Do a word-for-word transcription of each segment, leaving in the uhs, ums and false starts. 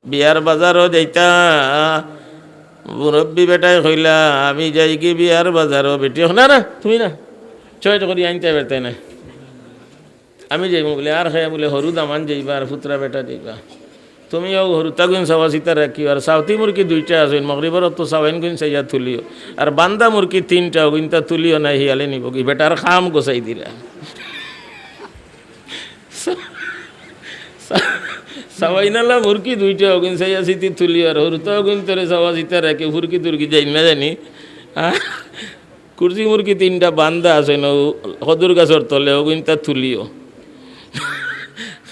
বিয়ার বাজারো যাইতা, মুরব্বি বেটায় কইলা, "আমি যাইগি বিয়ার বাজারো।" বেটি কয়, "না, না, তুমি না, ছয় করি আনতে পারতে না।" আমি যাইমু বুলে, আর হে বুলে, হরু দামান যাইবা, আর ফুতরা বেটা যাইবা। তুমিও হরুতা গুইন চাওয়া চিতা রাখিও, আর চাওতি মুরগি দুইটা আছে, মগরিবর তো চাওয়াইন গুইন চাইয়া তুলিও, আর বান্দা মুরগি তিনটা, ওগুইনতা তুলিও না, হিয়ালে নিবগি। বেটার কাম গোছাই দিরা। চাওয়াইনালা মুরগি দুইটা, ওগুইন চাইয়া চিতি তুলিও, আর হরুতা ওগুইন তোরে চাওয়া চিতা রাখে, ফুরকি তুরকি যাই না জানি। আহ, কুরসি মুরগি তিনটা বান্দা আছে না, ও খদুর গাছর তলে, ওগুইনতা তুলিও।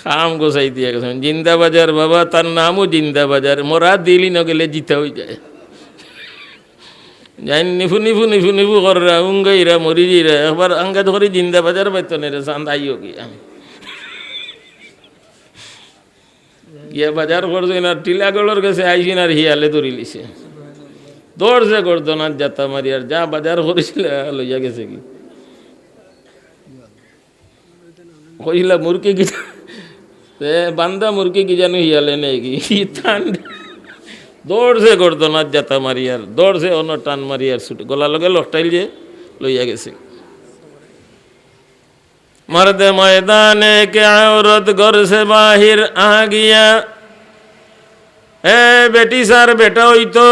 কাম গোছাই দিয়া গেছে। জিন্দা বাজার বাবা, তার নামও জিন্দা বাজার। মরা দিলি না গেলে জিতা হয়ে যায়। যাইন নিফু নিফু নিফু নিফু কররা, উঙ্গাইরা, মরি যাইরা। একবার আঙ্গাজ করি জিন্দা বাজার বাইতো নেরে, চান্দ আইও গিয়া। গিয়া বাজার করছইন আর টিলাগড়র গেছে আইছইন আর হিয়ালে ধরিলিছে। দৌড়ছে গর্দনাত জাতা মারি আর যা বাজার করিছিল লইয়া গেছে গি। কইলা মুরগি কি, এ বান্দা মুরগি কি জানো হিয়ালে নেই গি। ই টান দৌড়ছে গর্দনাত জাতা মারি আর দৌড়ছে অন্য টান মারি আর ছুটে গলা লগে লকটাইল যে লইয়া গেছে। مرد میدان کہ عورت گھر سے باہر آ گیا۔ এ বেটি সার বেটা অইতো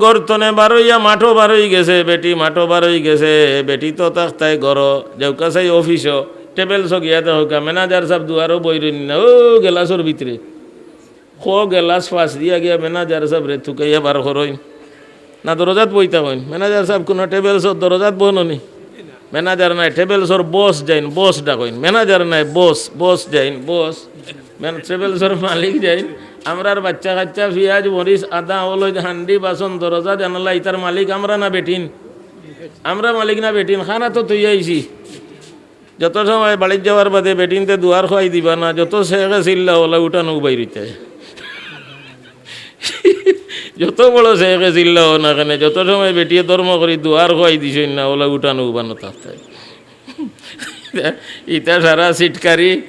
গর্তনে বারইয়া মাঠো বারই গেছে, বেটি মাঠো বারই গেছে, বেটি তো থাকতায় ঘরো, যেউকা চাই অফিসো, টেবিলসো গিয়া দেখউকা, ম্যানেজার সাব দুয়ারো বইরইন না, ও গেলাসর ভিতরে। খো গেলাস ফাঁস দিয়া গিয়া ম্যানেজার সাবরে তুকাইয়া বার করইন। না দরজাত বইতা কইন, ম্যানেজার সাব কোনো টেবিলসর দরজাত বহননি। ম্যানেজার নাই, টেবিলসর বস যাইন, বস ডাকইন। ম্যানেজার নাই, বস, বস যাইন, বস। ম্যান-, টেবিলসর মালিক যাইন। আমরার বাচ্চা কাচ্চা, পিয়াজ, মরিচ, আদা, অলইদ, হান্ডি, বাসন, দরজা, জানালা, ইতার মালিক আমরা না বেটিন? আমরা মালিক না বেটিন? খানা তো তুই আইছি। যত সময় বাড়িত যাওয়ার বাদে বেটিন্তে দুয়ার খুয়াই দিবা না, যত শেখে চিল্লা ওলা উঠানো উবাই রইতে। যত বড় শেখে চিল্লা ও না কেনে, যত সময় বেটিয়ে ধর্ম করি দুয়ার খুয়াই দিছইন না, ওলা উঠানো উবানো থাকতে। ইতা সারা সিটকারি,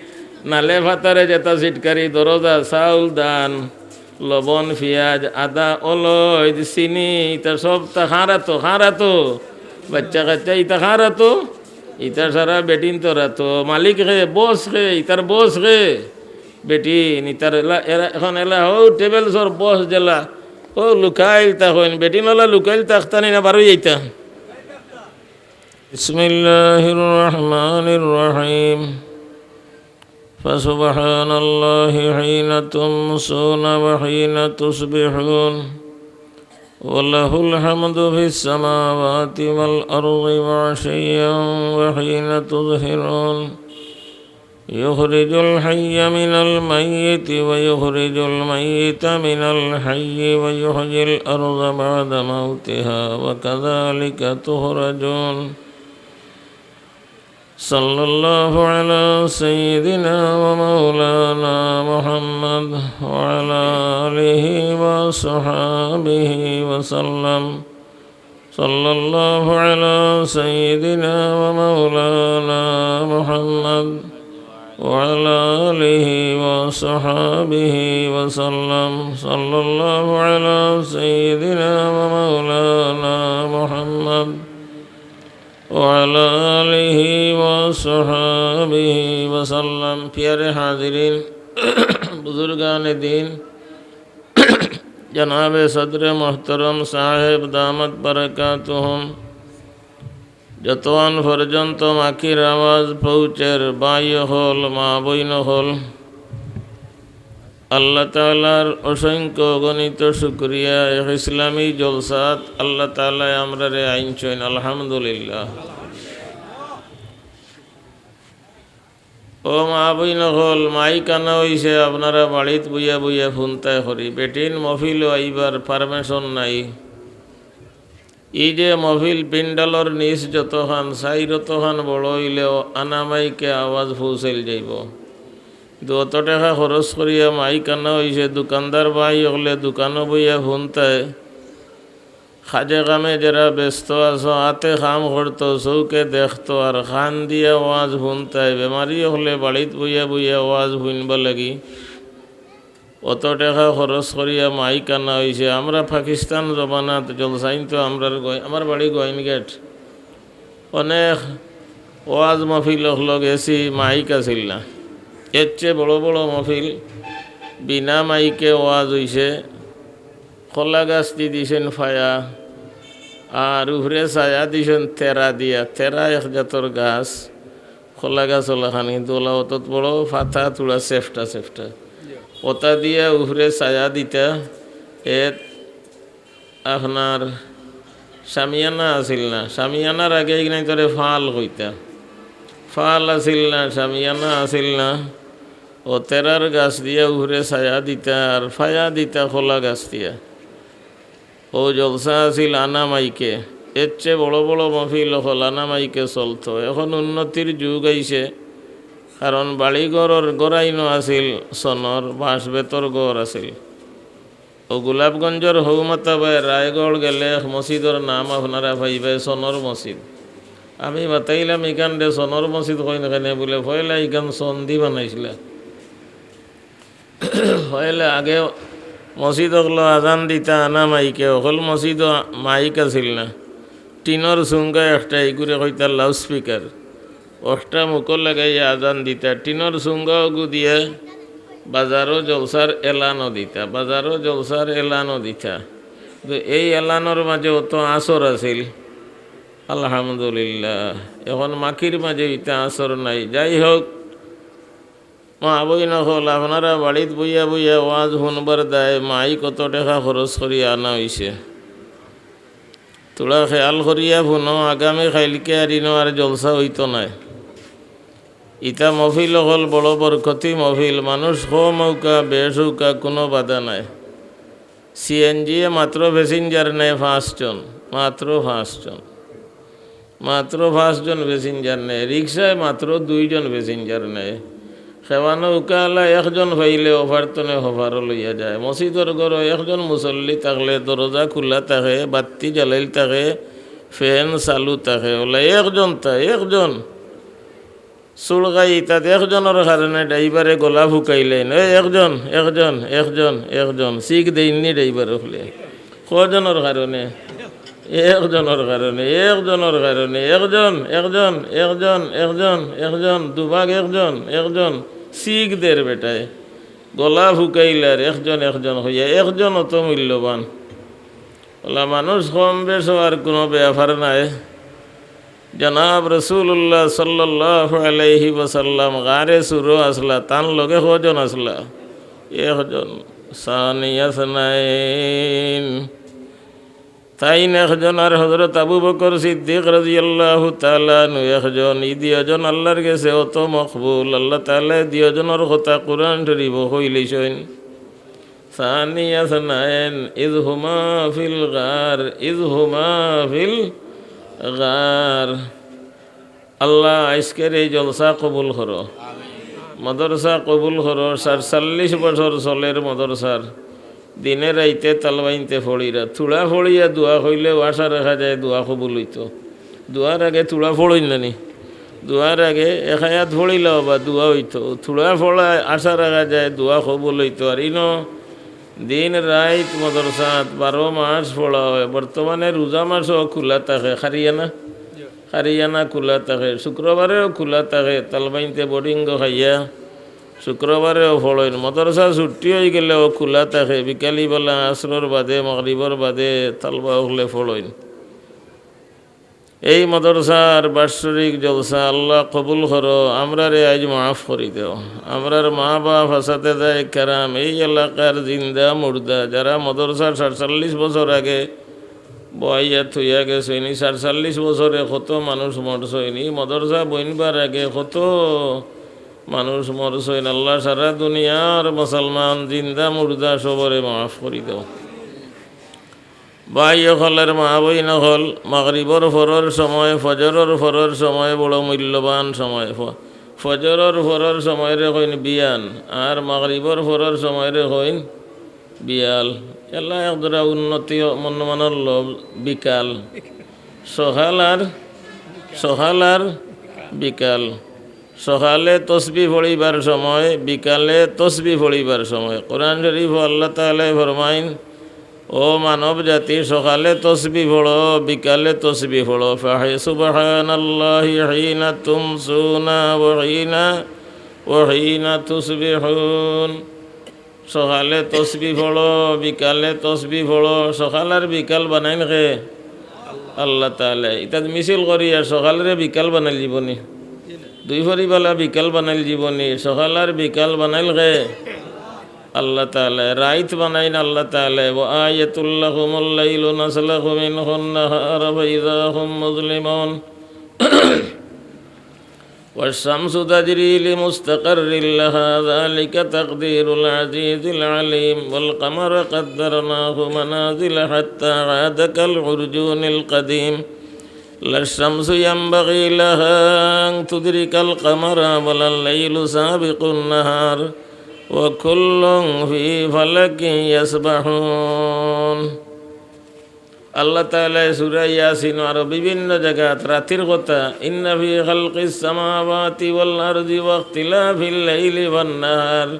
নালে ফাতারে যেতা সিটকারি, দরজা, চাউল, ধান, লবণ, পিয়াজ, আদা, অলইদ, চিনি, ইতা সবতা খারাতো, খারাতো। বাচ্চা কাচ্চা, ইতা খারাতো। ইতা সারা বেটিন্তরাতো। মালিক কে, বস কে, ইতার বস কে। বেটিন, ইতার এলা, এরা, এখন এলা, ও টেবিলসর বস যেলা। ও লুকাইল তা কইন, বেটিন ওলা লুকাইল তা আখতানি না বারো যাইতা। بسم الله الرحمن الرحيم. فسبحان الله حين تمسون وحين تصبحون، وله الحمد في السماوات والأرض وعشيا وحين تظهرون، يخرج الحي من الميت ويخرج الميت من الحي ويحيي الأرض بعد موتها وكذلك تخرجون. صلى الله على سيدنا ومولانا محمد وعلى آله وصحابه وسلم. صلى الله على سيدنا ومولانا محمد وعلى آله وصحابه وسلم. صلى الله على سيدنا ومولانا محمد وعلى آله وصحابه وسلم. পিয়ারে হাজিরিন, বুজুর্গানে দিন, জনাবে সদরে মোহতরম সাহেব দামাত বারাকাতুহুম, যতক্ষণ পর্যন্ত মাইকর আওয়াজ পৌঁছের, ভাই অকল, মা বইন অকল, আল্লাহ তাআলার অসংখ্য অগণিত শুকরিয়া, এক ইসলামী জলসাত আল্লাহ তাআলায় আমরারে আনছইন, আলহামদুলিল্লাহ। ও মা বইন অকল, মাইক আনা অইছে, আপনারা বাড়িত বইয়া বইয়া হুনতায় করি, বেটিন মহফিলো আইবার permission নাই। ই যে মহফিল পিন্ডালর নিচ যতখান, চাইর অতখান বড় অইলেও আনা মাইকে আওয়াজ পৌঁছাইল যাইবো। কিন্তু অত টেকা খরচ করিয়া মাইক আনা অইছে, দোকানদার ভাই অকলে দোকানো বইয়া হুনতায়, কাজে কামে যেরা ব্যস্ত আছো, আতে কাম করতো, চউখে দেখতো, আর কান দিয়া ওয়াজ হুনতায়, বেমারি অকলে বাড়িত বইয়া বইয়া ওয়াজ হুনবার লাগি। অত টেকা খরচ করিয়া মাইক আনা অইছে। আমরা পাকিস্তান জমানাত জলসাইন তো আমরার গোয়াই-, আমার বাড়ি গোয়াইনঘাট। অনেক ওয়াজ মহফিল অকলো গেছি, মাইক আছিল না। এর চেয়ে বড় বড় মহফিল বিনা মাইকে ওয়াজ অইছে। কলা গাছ দি দিছেন ফায়া, আর উপরে ছায়া দিছেন তেরা দিয়া। তেরা এক জাতর গাছ, কলা গাছ ওলাখান, কিন্তু ওলা অত বড়, ফাতা থুড়া সেফটা সেফটা। ওটা দিয়া উপরে ছায়া দিতা। এ আপনার শামিয়ানা আছিল না, শামিয়ানার আগে ইগনাই তোরে ফাল কইতা। ফাল আছিল না, শামিয়ানা আছিল না। ও তেরার গাছ দিয়া উপরে ছায়া দিতা আর ফায়া দিতা কলা গাছ দিয়া। ও জলসা আছিল আনা মাইকে। এর চেয়ে বড় বড় মহফিল অকল আনা মাইকে চলতো। এখন উন্নতির যুগ আইছে, কারণ বাড়িঘরর গড়াইনও আছিল সনর, বাঁশ বেতর ঘর আছিল। ও গোলাপগঞ্জর হৌমাতাবায় রায়গড় গেলে এক মসজিদর নাম আপনারা পাইবায় সনর মসজিদ। আমি মাতাইলাম ইখানরে সনর মসজিদ কইন কেনে, বুলে পয়লা ইখান সন দি বানাইছিলা। পয়লা আগে মসজিদ অকলো আজান দিতা আনা মাইকে, অকল মসজিদও মাইক আছিল না। টিনর চুঙ্গা একটা, ইগুরে কইতা লাউডস্পিকার। অখটা মুখো লাগাইয়া আজান দিতা, টিনর চুঙ্গা অগু দিয়া বাজারো জলসার এলানও দিতা, বাজারো জলসার এলানও দিতা। তো এই এলানর মাঝে অত আসর আছিল, আলহামদুলিল্লাহ। এখন মাকির মাঝে ইতা আসর নাই। যাই হোক, মা বইন অকল, আপনারা বাড়িত বইয়া বইয়া ওয়াজ হুনবার দায় মাইক কত টেকা খরচ করিয়া আনা অইছে। থুড়া খেয়াল করিয়া হুনো, আগামী কাইলকে আর ইনো আর জলসা অইতো নায়। ইতা মহফিল অকল বড় বরকতি মহফিল, মানুষ কম অউকা, বেশ অউকা, কুনু বাধা নাই। সিএনজি এ মাত্র প্যাসেঞ্জার নেয় পাঁচজন, মাত্র পাঁচজন, মাত্র পাঁচজন প্যাসেঞ্জার নেয়। রিক্সায় মাত্র দুইজন প্যাসেঞ্জার নেয়। খেওয়ানো উকালা একজন পাইলে অফার তনে হফারও লইয়া যায়। মসজিদর ঘরো একজন মুসল্লি থাকলে দরজা খুলা থাকে, বাত্তি জ্বালাইল থাকে, ফ্যান চালু থাকে। অলা একজন তা, একজন। চুলকাই তাতে একজনর কারণে ড্রাইভারে গলা ফুকাইলেন, "এ একজন, একজন, একজন, একজন", সিক দেইননি ড্রাইভার অকলে। কজনর কারণে? একজনর কারণে, একজনর কারণে, একজন, একজন, একজন, একজন, একজন, দুভাগ একজন, একজন, সিক দের বেটায়। গলা ফুকাইলার একজন, একজন কইয়া, একজন অত মূল্যবান। অলা মানুষ কম বেশ অওয়ার কুনু ব্যাপার নাই। জনাব রাসূলুল্লাহ সাল্লাল্লাহু আলাইহি ওয়াসাল্লাম গারে সুরো আছলা, তান লগে কজন আছলা? একজন। সানিয়া সানাইন। তাইন একজন, আর হযরত আবু বকর সিদ্দিক রাদিয়াল্লাহু তাআলা আনহু একজন। ই দুইজন আল্লাহর গেছে অত মকবুল। আল্লাহ তাআলা ই দুইজনর কথা কুরআন শরীফো কইলিছইন। সানিয়া সানাইন, ইয হুমা ফিল গার, ইয হুমা ফিল গার। আল্লাহ, আইজকের এই জলসা কবুল করো, মাদ্রাসা কবুল করো। সাতচল্লিশ বছর চলের মাদ্রাসার, দিনে রাইতে তালবাইনতে ফড়িরা, থুড়া ফড়িয়া দোয়া কইলেও আশা রাখা যায় দোয়া কবুল অইতো। দোয়ার আগে থুড়া ফড়ইন নানি? দোয়ার আগে এক আয়াত ফড়িলাও বা দোয়া অইতো। থুড়া ফড়ায় আশা রাখা যায় দোয়া কবুল অইতো। আর ইনো দিন রাইত মাদ্রাসাত বারো মাস ফড়া অয়। বর্তমানে রোজা মাসও খুলা থাকে, খারিয়ানা, খারিয়ানা খুলা থাকে, শুক্রবারেও খুলা থাকে। তালবাইনতে বোর্ডিংও খাইয়া শুক্রবারেও ফড়ইন। মাদ্রাসা ছুটি অইগেলেও খুলা থাকে, বিকালিবেলা আছরর বাদে, মাগরিবর বাদে তালবা অকলে ফড়ইন। এই মাদ্রাসার বাৎসরিক জলসা আল্লাহ কবুল করো, আমরারে আইজ মাফ করি দেও। আমরার মা বাপ, আসাতেজায়ে কেরাম, এই এলাকার জিন্দা মুর্দা, যারা মাদ্রাসার সাতচল্লিশ বছর আগে বওয়াইয়া থইয়া গেছইন, ই সাতচল্লিশ বছরে কত মানুষ মরছইন, ই মাদ্রাসা বইনবার আগে কত মানুষ মরছইন। আল্লাহ, সারা দুনিয়ার মুসলমান জিন্দা মুর্দা সবরে মাফ করি দেও। ভাই অকল আর মা বইন অকল, মাগরিবর পরর সময়, ফজরর পরর সময় বড় মূল্যবান সময়। ফ-, ফজরর পরর সময়রে কইন বিয়ান, আর মাগরিবর পরর সময়রে কইন বিয়াল। এলা এক ধরা উন্নতি মনমানর লোভ বিকাল। সকাল আর, সকাল আর বিকাল। সকালে তসবি পড়িবার সময়, বিকালে তসবি পড়িবার সময়। কোরআন শরীফো আল্লাহ তাআলায় ফরমাইন, "ও মানব জাতি, সকালে তসবি পড়ো, বিকালে তসবি পড়ো। ফাহে সুবহানাল্লাহি হিনা তুমসুনা ওয়া হিনা, ওয়া হিনা তুসবিহুন।" সকালে তসবি পড়ো, বিকালে তসবি পড়ো। সকাল আর বিকাল বানাইন কে? আল্লাহ তাআলায়। ইতা মিছিল করি আর সকালরে বিকাল বানাইল জীবনী। দুই ফরিবালা বিকাল বানাইল জীবনী। সকাল আর বিকাল বানাইল কে? আল্লাহ তাআলায়। রাইত বানাইন আল্লাহ তাআলায়। "ওয়া আয়াতুল লাহুমুল লাইলু নাসলাখু মিনহুন নাহারা ফাইযা হুম মুজলিমুন।" والشمس تجري لمستقر لها ذلك تقدير العزيز العليم. والقمر قدرناه منازل حتى عاد كالعرجون القديم. لا الشمس ينبغي لها أن تدرك القمر ولا الليل سابق النهار وكل في فلك يسبحون. আল্লাহ তাআলায় সূরা ইয়াসিন আরো বিভিন্ন জাগাত রাতির কথা, "إن في خلق السماوات والأرض واختلاف الليل والنهار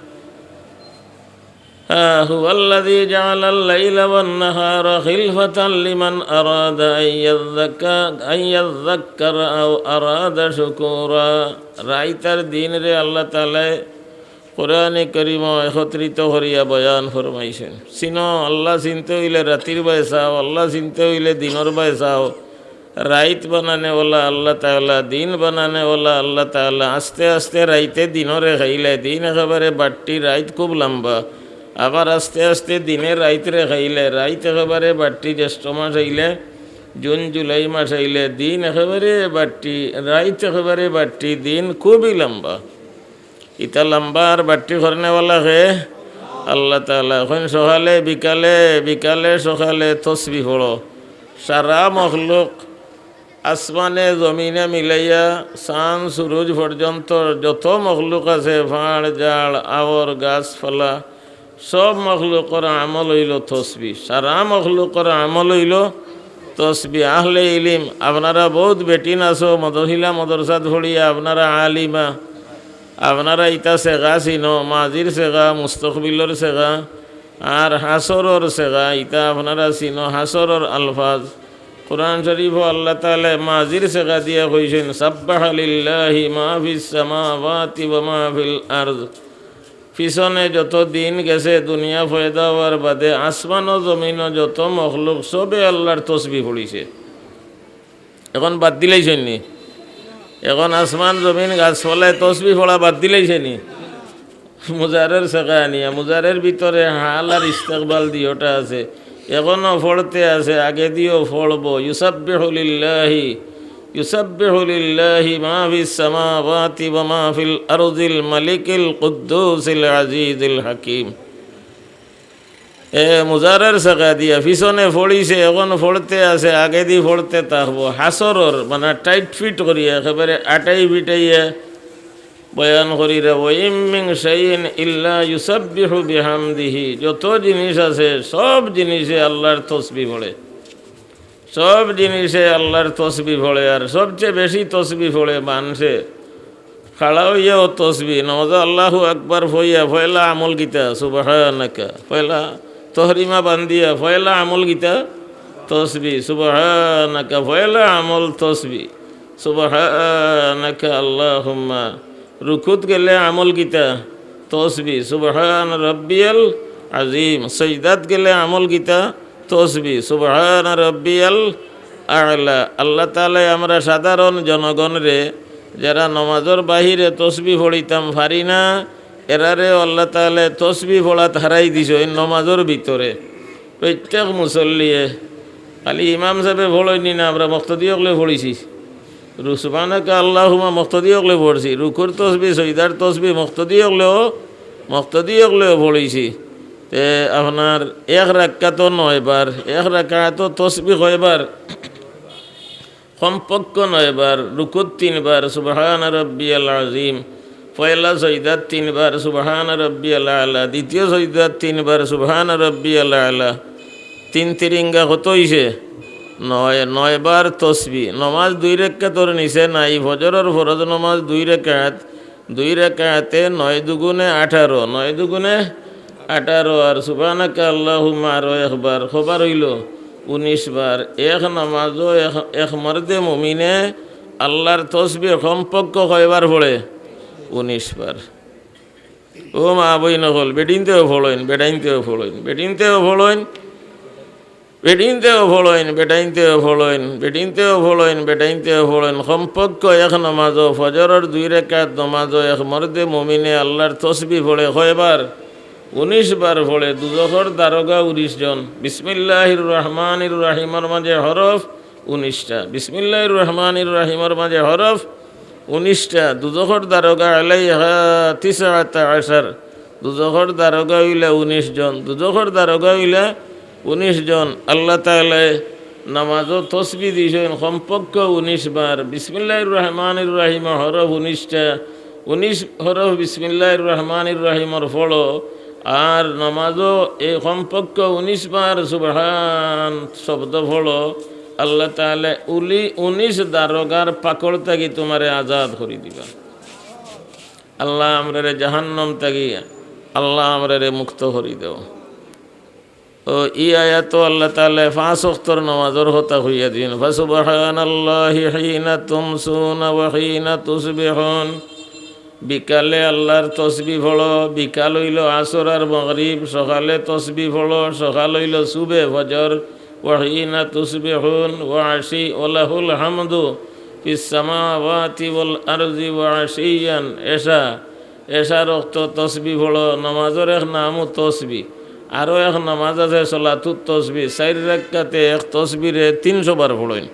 هو الذي جعل الليل والنهار خلفة لمن أراد أن يذكر، أن يذكر أو أراد شكورا।" রাইত আর দিনরে আল্লাহ তাআলায় কোরআনে করিমো একত্রিত করিয়া বয়ান ফরমাইছইন। চিনো, আল্লাহ চিনতে অইলে রাতির বায় চাও, আল্লাহ চিনতে অইলে দিনর বায় চাও। রাইত বানানেওয়ালা আল্লাহ তাআলা, দিন বানানেওয়ালা আল্লাহ তাআলা। আস্তে আস্তে রাইতে দিনরে খাইলে, দিন একেবারে বাট্টি, রাইত খুব লম্বা। আবার আস্তে আস্তে দিনে রাইতরে খাইলে, রাইত একেবারে বাট্টি, জ্যৈষ্ঠ মাস আইলে, জুন জুলাই মাস আইলে, দিন একেবারে বাট্টি, রাইত একেবারে বাট্টি, দিন খুবই লম্বা। ইতা লম্বা আর বাট্টি করনেওয়ালা কে? আল্লাহ তাআলা। অখন সকালে বিকালে, বিকালে সকালে তসবি পড়ো। সারা মখলুক, আসমানে জমিনে মিলাইয়া চান সুরুজ পর্যন্ত যত মখলুক আছে, ফাড় জাড়, আওর গাছপালা, সব মখলুকর আমল অইলো তসবি। সারা মখলুকর আমল অইলো তসবি। আহলে ইলিম, আপনারা বউত বেটিন আছো, মদহিলা মদরসাত পড়িয়া আপনারা আলিমা, আপনারা ইতা সেগা চিনো, মাজির সেগা, মুস্তকবিলর সেগা, আর হাসরর সেগা, ইতা আপনারা চিনো, হাসরর আলফাজ। কোরআন শরীফো আল্লাহ তাআলায় মাজির সেগা দিয়া কইছইন, "সাব্বাহা লিল্লাহি মা ফিস সামাওয়াতি ওয়া মা ফিল আরদ।" পিছনে যত দিন গেছে দুনিয়া পয়দা অওয়ার বাদে, আসমান ও জমিন ও যত মখলুক, সবে আল্লাহর তসবি পড়িছে। অখন বাদ দিলাইছইন নি? অখন আসমান, জমিন, গাছপালায় তসবি পড়া বাদ দিলাইছে নি? মুজারের সেগা আনিয়া, মুজারের ভিতরে হাল আর ইস্তেকবাল দিওটা আছে। অখনো পড়তে আছে, আগেদিও পড়বো। ইউসাব্বিহু লিল্লাহি, ইউসাব্বিহু লিল্লাহি মা ফিস সামাওয়াতি ওয়া মা ফিল আরদিল মালিকিল কুদ্দুসিল আজিজিল হাকিম। এ মুজারের সেগা দিয়া পিছনে পড়িছে, অখন পড়তে আছে, আগেদি পড়তে থাকবো। হাসরর, মানে, টাইট ফিট করিয়া, একেবারে আটাই ফিটাইয়া বয়ান করিরা, "ওয়া ইম মিন শাইইন ইল্লা ইউসাব্বিহু বিহামদিহি।" যত জিনিস আছে, সব জিনিসে আল্লাহর তসবি পড়ে। সব জিনিসে আল্লাহর তসবি পড়ে, আর সবচেয়ে বেশি তসবি পড়ে মানষে। খাড়া অইয়াও তসবি, নমাজো আল্লাহু আকবার পড়িয়া পয়লা আমল কিতা? সুবহানাকা। পয়লা তহরিমা বান্দিয়া পয়লা আমল কিতা? তসবি। সুবহানাকা, পয়লা আমল তসবি। সুবহানাকা আল্লাহুম্মা। রুকুত গেলে আমল কিতা? তসবি। সুবহান রব্বিয়াল আজিম। সজদাত গেলে আমল কিতা? তসবি। সুবহান রব্বিয়াল আ'লা। আল্লাহ তাআলায় আমরা সাধারণ জনগণরে, যারা নমাজর বাহিরে তসবি পড়িতাম পারি না, এরারেও আল্লাহ তাআলায় তসবি পড়াত হারাই দিছইন নমাজর ভিতরে। প্রত্যেক মুসল্লিয়ে, খালি ইমাম সাবে পড়ইন নি না, আমরা মুক্তাদি অকলে পড়ছি। রু-, সুবহানাকা আল্লাহুম্মা মুক্তাদি অকলে পড়ছি। রুকুর তসবি, সজদার তসবি মুক্তাদি অকলেও, মুক্তাদি অকলেও পড়ছি। তে আপনার এক রাকাতো নয়বার, এক রাকাতো তসবি কয়বার? কমপক্ষে নয়বার। রুকুত তিনবার, সুবহান রব্বিয়াল আজিম। পয়লা সজদাত তিনবার, সুবহান রব্বিয়াল আ'লা। দ্বিতীয় সজদাত তিনবার, সুবহান রব্বিয়াল আ'লা। তিন তিরিঙ্গা কত অইছে? নয়, নয় বার তসবি। নমাজ দুই রেকাতর নিচে নাই, ফজরর ফরজ নমাজ দুই রেকাত, দুই রেকাতে নয় দুগুণে আঠারো, নয় দুগুণে আঠারো, আর সুবহানাকা আল্লাহুম্মা আরো একবার, কয়বার অইলো? উনিশ বার। এক নমাজো এক, এক মর্দে মুমিনে আল্লার তসবি কমপক্ষ কয়বার পড়ে? উনিশ বার। ও মা বইন অকল, বেটিন্তেও পড়ইন, বেটাইন্তেও পড়ইন, বেটিন্তেও পড়ইন, বেটিন্তেও পড়ইন, বেটাইন্তেও পড়ইন, বেটিন্তেও পড়ইন, বেটাইন্তেও পড়ইন। কমপক্ষ এক নমাজো, ফজরর দুই রেকাত নমাজো এক মর্দে মুমিনে আল্লার তসবি পড়ে কয়বার? উনিশ বার পড়ে। দুজখর দারোগা উনিশ জন। বিসমিল্লাহির রহমানির রহিমর মাঝে হরফ উনিশটা। বিসমিল্লাহির রহমানির রহিমর মাঝে হরফ উনিশটা। দুজখর দারোগা আলাইহা তিসআতা আশার। দুজখর দারোগা অইলা উনিশ জন। দুজখর দারোগা অইলা উনিশ জন। আল্লাহ তাআলায় নামাজো তসবি দিছইন কমপক্ষ উনিশ বার। বিসমিল্লাহির রহমানির রহিম হরফ উনিশটা। উনিশ হরফ বিসমিল্লাহির রহমানির রহিমর পড়ো। আর নামাজো এই কমপক্ষ উনিশ বার সুবহান শব্দ পড়ো। আল্লাহ তাআলায় উলি উনিশ দারোগার পাকড় থাকি তুমারে আজাদ করি দিবা। আল্লাহ আমরারে জাহান্নাম থাকি, আল্লাহ আমরারে মুক্ত করি দেও। ও, ই আয়াতো আল্লাহ তাআলায় পাঁচ ওয়াক্তর নমাজর কথা কইয়া দিছইন, "ফাসুবহানাল্লাহি হিনা তুমসুনা ওয়া হিনা তুসবিহুন।" বিকালে আল্লাহর তসবি পড়ো, বিকাল অইলো আসর আর মাগরিব, সকালে তসবি পড়ো, সকাল অইলো সুবে ফজর, "ওয়া হিনা তুসবিহুন ওয়া আশি ওয়া লাহুল হামদু ফিস সামাওয়াতি ওয়াল আরজি ওয়া আশিয়ান", এশা, এশার ওয়াক্ত তসবি পড়ো, নমাজর এক নামও তসবি। আরো এক নমাজ আছে সলাতুত তসবি, চাইর রাকাতে এক তসবিরে তিনশো বার পড়ইন।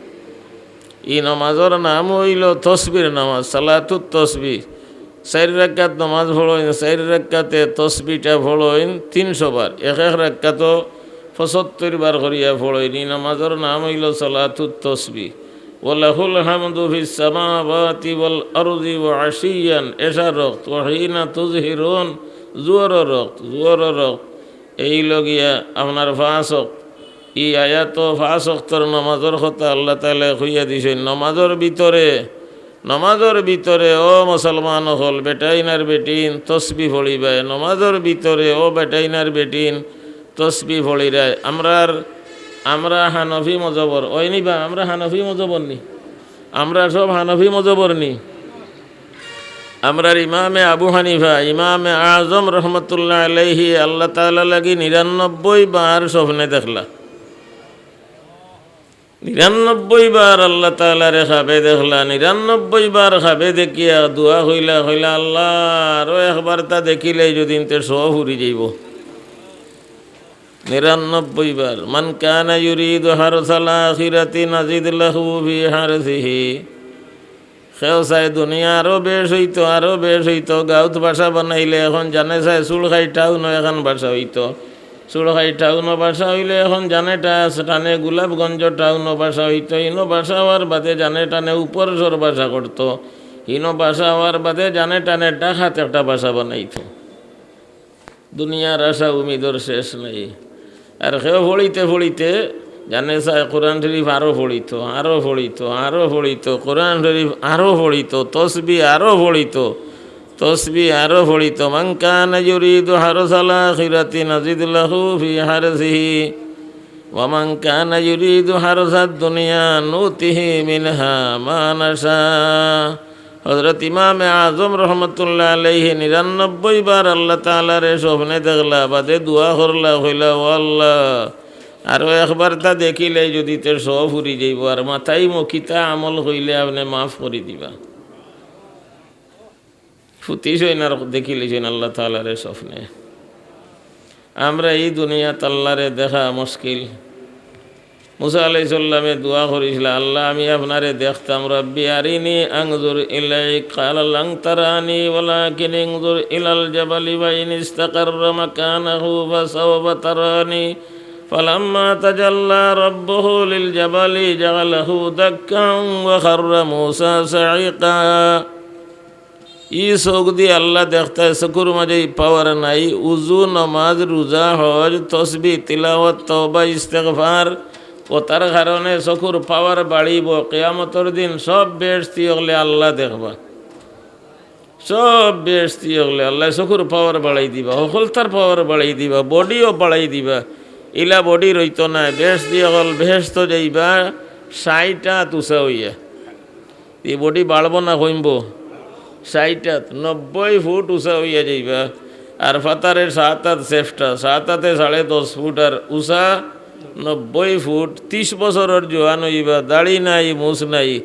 ই নমাজর নাম অইলো তসবির নমাজ, সলাতুত তসবি। চাইর রাকাত নমাজ পড়ইন, চাইর রাকাতে তসবিটা পড়ইন তিনশো বার, এক এক রাকাতো পঁচাত্তর বার করিয়া পড়ইন। ই নমাজর নাম অইলো সলাতুত তসবি। "ওয়া লাহুল হামদু ফিস সামাওয়াতি ওয়াল আরজি ওয়া আশিয়ান", এশার ওয়াক্ত, "ওয়া হিনা তুজহিরুন", জোহরর ওয়াক্ত, জোহরর ওয়াক্ত। এই লগিয়া আপনার পাঁচ ওয়াক্ত, ই আয়াতো পাঁচ ওয়াক্তর নমাজর কথা আল্লাহ তাআলায় কইয়া দিছইন। নমাজর ভিতরে, নমাজর ভিতরে ও মুসলমান অকল, বেটাইন আর বেটিন তসবি পড়িবায়। নমাজর ভিতরে ও বেটাইন আর বেটিন তসবি পড়িরায়। আমরার, আমরা হানফি মজহবর, অয়নি বা? আমরা হানফি মজহবর নি? আমরা সব হানফি মজহবর নি? আমরার ইমামে আবু হানিফা, ইমামে আজম রহমতুল্লাহ আলাইহি, আল্লাহ তাআলা লাগি নিরানব্বই বার স্বপ্নে দেখলা। নিরানব্বই বার আল্লাহ তাআলারে খাবে দেখলা, নিরানব্বই বার খাবে দেখিয়া দোয়া কইলা, কইলা, "আল্লাহ, আরো একবার তা দেখিলে যদিন তে সব ফুরি যাইবো।" নিরানব্বই বার। "মান কানা ইউরিদু হারসাল আখিরাতি নাজিদ লাহু ফি হারসিহি।" কেউ চায় দুনিয়া আরো বেশ অইতো, আরো বেশ অইতো। গাঁওত বাসা বানাইলে এখন জানে চায় চুড়খাই টাউনো এখান বাসা অইতো। চুড়খাই টাউনো বাসা অইলে এখন জানে টা-, টানে গোলাপগঞ্জ টাউনো বাসা অইতো। ইনো বাসা অওয়ার বাদে জানে টানে উপরসর বাসা করতো। ইনো বাসা অওয়ার বাদে জানে টানে ঢাকাত একটা বাসা বানাইতো। দুনিয়ার আশা উমিদর শেষ নাই। আর কেউ পড়িতে পড়িতে জানে চায় কোরআন শরীফ আরো পড়িতো, আরো পড়িতো, আরো পড়িতো, কোরআন শরীফ আরো পড়িতো, তসবি আরো পড়িতো, তসবি আরো পড়িতো। "মান কানা ইউরিদু হারসাল আখিরাতি নাজিদ লাহু ফি হারসিহি, ওয়া মান কানা ইউরিদু হারসাদ দুনিয়া নুতিহি মিনহা মা নাশা।" হযরত ইমামে আজম রহমতুল্লাহ আলাইহি নিরানব্বই বার আল্লাহ তাআলারে স্বপ্নে দেখলা, বাদে দোয়া করলা, কইলা, "ও আল্লাহ, আরো একবার তা দেখিলে যদিন তে সব ফুরি যাইবো, আর মাতাইমু কিতা আমল কইলে আপনে মাফ করি দিবা।" ফুতিছইন আর দেখিলিছইন আল্লাহ তাআলারে স্বপ্নে। আমরা ই দুনিয়াত আল্লাহরে দেখা মুশকিল। মুসা আলাইহিস সালামে দোয়া করিছিলা, "আল্লাহ, আমি আপনারে দেখতাম, রাব্বি আরিনি আনজুর ইলাইক।" ক্বালা, "লান তারানি ওয়ালাকিন ইনজুর ইলাল জাবালি ফাইন ইস্তাকাররা মাকানাহু ফাসাওফা তারানি।" ফালাম্মা তাজাল্লা রাব্বুহু লিল জাবালি জাআলাহু দাক্কান ওয়া খাররা মুসা সাইকা। ই চউখদি আল্লাহ দেখতায়, চকুর মাঝে ই পাওয়ার নাই। উজু, নমাজ, রোজা, হজ, তসবি, তিলাওয়াত, তওবা, ইস্তেগফার, অতার কারণে চকুর পাওয়ার বাড়িবো। কিয়ামতর দিন সব বেহেশতি অকলে আল্লায় দেখবা। সব বেহেশতি অকলে আল্লায় চকুর পাওয়ার বাড়াই দিবা, হকলতার পাওয়ার বাড়াই দিবা, বডিও বাড়াই দিবা। ইলা বডি রইতো নায়, বেহেশতি অকল বেহেশতো যাইবা ষাইট আত উচা অইয়া। ই বডি বাড়বো না কমবো? ষাইট আত, নব্বই ফুট উচা অইয়া যাইবা। আর ফাতারে সাত আত চেষ্টা, সাত আতে সাড়ে দশ ফুট আর উচা নব্বই ফুট। তিশ বছরর জোয়ান অইবা, দাড়ি নাই, মুছ নাই।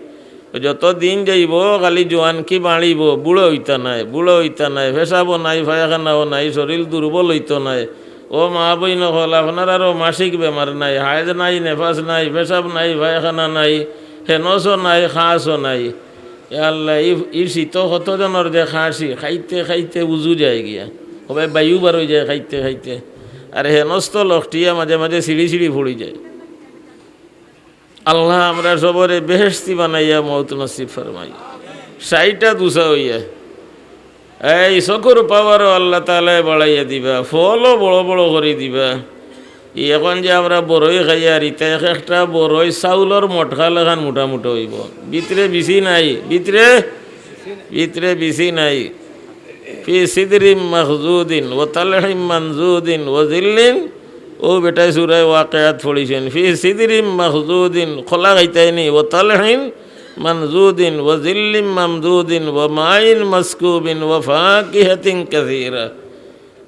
যত দিন যাইবো, খালি জোয়ানকি বাড়িবো, বুড়া অইতা নায়, বুড়া অইতা নায়, পেশাবও নাই, পায়খানাও নাই, শরীল দুর্বল অইতো নায়। ও মা বইন অকল, আপনারারও মাসিক বেমার নাই, হায়জ নাই, নেফাস নাই, পেশাব নাই, পায়খানা নাই, হেনসও নাই, খাসও নাই। এ আল্লাহ, ই, ই শীতো কতজনর যে খাসি, খাইতে খাইতে উজু যায় গিয়া, হবায় বায়ু বার অই যায় খাইতে খাইতে। আর হেনস তো লখটিয়া মাঝে মাঝে ছিড়ি ছিড়ি পড়ি যায়। আল্লাহ, আমরা সবরে বেহেশতি বানাইয়া মউত নসিব ফরমাই। ষাইট আত উচা অইয়া। এই চকুর পাওয়ারও আল্লাহ তাআলায় বাড়াইয়া দিবা, ফলও বড় বড় করি দিবা। ই অখন যে আমরা বড়ই খাইয়ার, ইতা এক একটা বড়ই চাউলর মটকা লাখান মোটা মোটা অইবো। ভিতরে বিচি নাই, ভিতরে, ভিতরে বিচি নাই। ফি সিদরিম মাখজুদিন ওয়া তালহিম মানজুদিন ওয়া জিল্লিন। ও বেটায় সূরা ওয়াকিয়াত পড়ছইন, ফি সিদরিম মাখজুদিন, কলা খাইতায়নি, ওয়া তালহিম মানজুদিন ওয়া জিল্লিম মামদুদিন ওয়া মাইন মাসকুবিন ওয়া ফাকিহাতিন কাসীরা।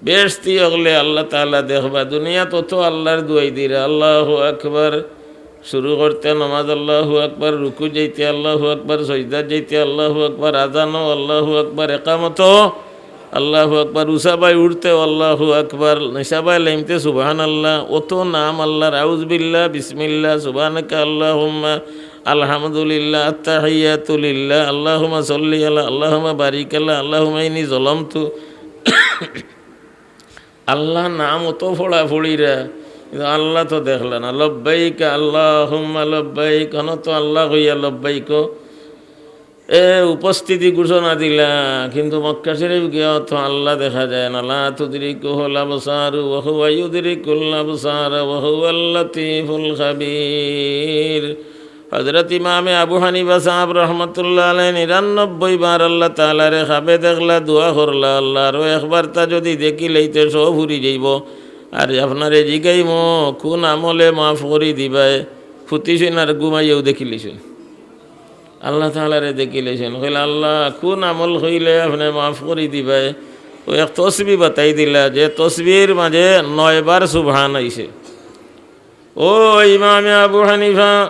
বেহেশতি অকলে আল্লাহ তাআলায় দেখবা। দুনিয়াত অত আল্লাহর দুয়াই দিরা, আল্লাহু আকবার। শুরু করতে নামাজ আল্লাহু আকবার, রুকু যাইতে আল্লাহু আকবার, সজদাত যাইতে আল্লাহু আকবার, আজানও আল্লাহু আকবার, একামতও আল্লাহু আকবার, উসাবায় উঠতেও আল্লাহু আকবার, নিসাবায় লাইমতে সুবহানাল্লাহ, অত নাম আল্লাহর, আউযুবিল্লাহ, বিসমিল্লাহ, সুবহানাকা আল্লাহুম্মা, আলহামদুলিল্লাহ, আত্তাহিয়াতু লিল্লাহ, আল্লাহুম্মা সাল্লি আলা, আল্লাহুম্মা বারিক আলা, আল্লাহুম্মা ইন্নী যালামতু। আল্লাহর নাম অত পড়া পড়িরা, কিন্তু আল্লাহ তো দেখলা না। লব্বাইক আল্লাহুম্মা লব্বাইক, অনো তো আল্লাহ কইয়া লব্বাইক। এ উপস্থিতি ঘোষণা দিলা, কিন্তু মক্কা শরীফ গিয়া তো আল্লাহ দেখা যায় না। লা তুদরিকুহুল আবসারু ওয়া হুয়া ইউদরিকুল আবসারা ওয়া হুয়াল লাতীফুল খাবীর। হযরত ইমামে আবু হানিফা সাহেব রহমতুল্লাহ আলাইহি নিরানব্বই বার আল্লাহ তাআলারে খাবে দেখলা, দোয়া করলা, "আল্লাহ, আরো একবার তা যদি দেখিলেইতে সব ফুরি যাইবো। আর আপনারে জিগাইমু, কোন আমলে মাফ করি দিবায়?" ফুতিছইন আর ঘুমাইয়াও দেখিলিছইন। আল্লাহ তাআলারে দেখিলিছইন। কইলা, "আল্লাহ, কোন আমল কইলে আপনে মাফ করি দিবায়?" ও এক তসবি বাতাই দিলা, যে তসবির মাঝে নয়বার সুবহান আইছে। ও ইমামে আবু হানিফা,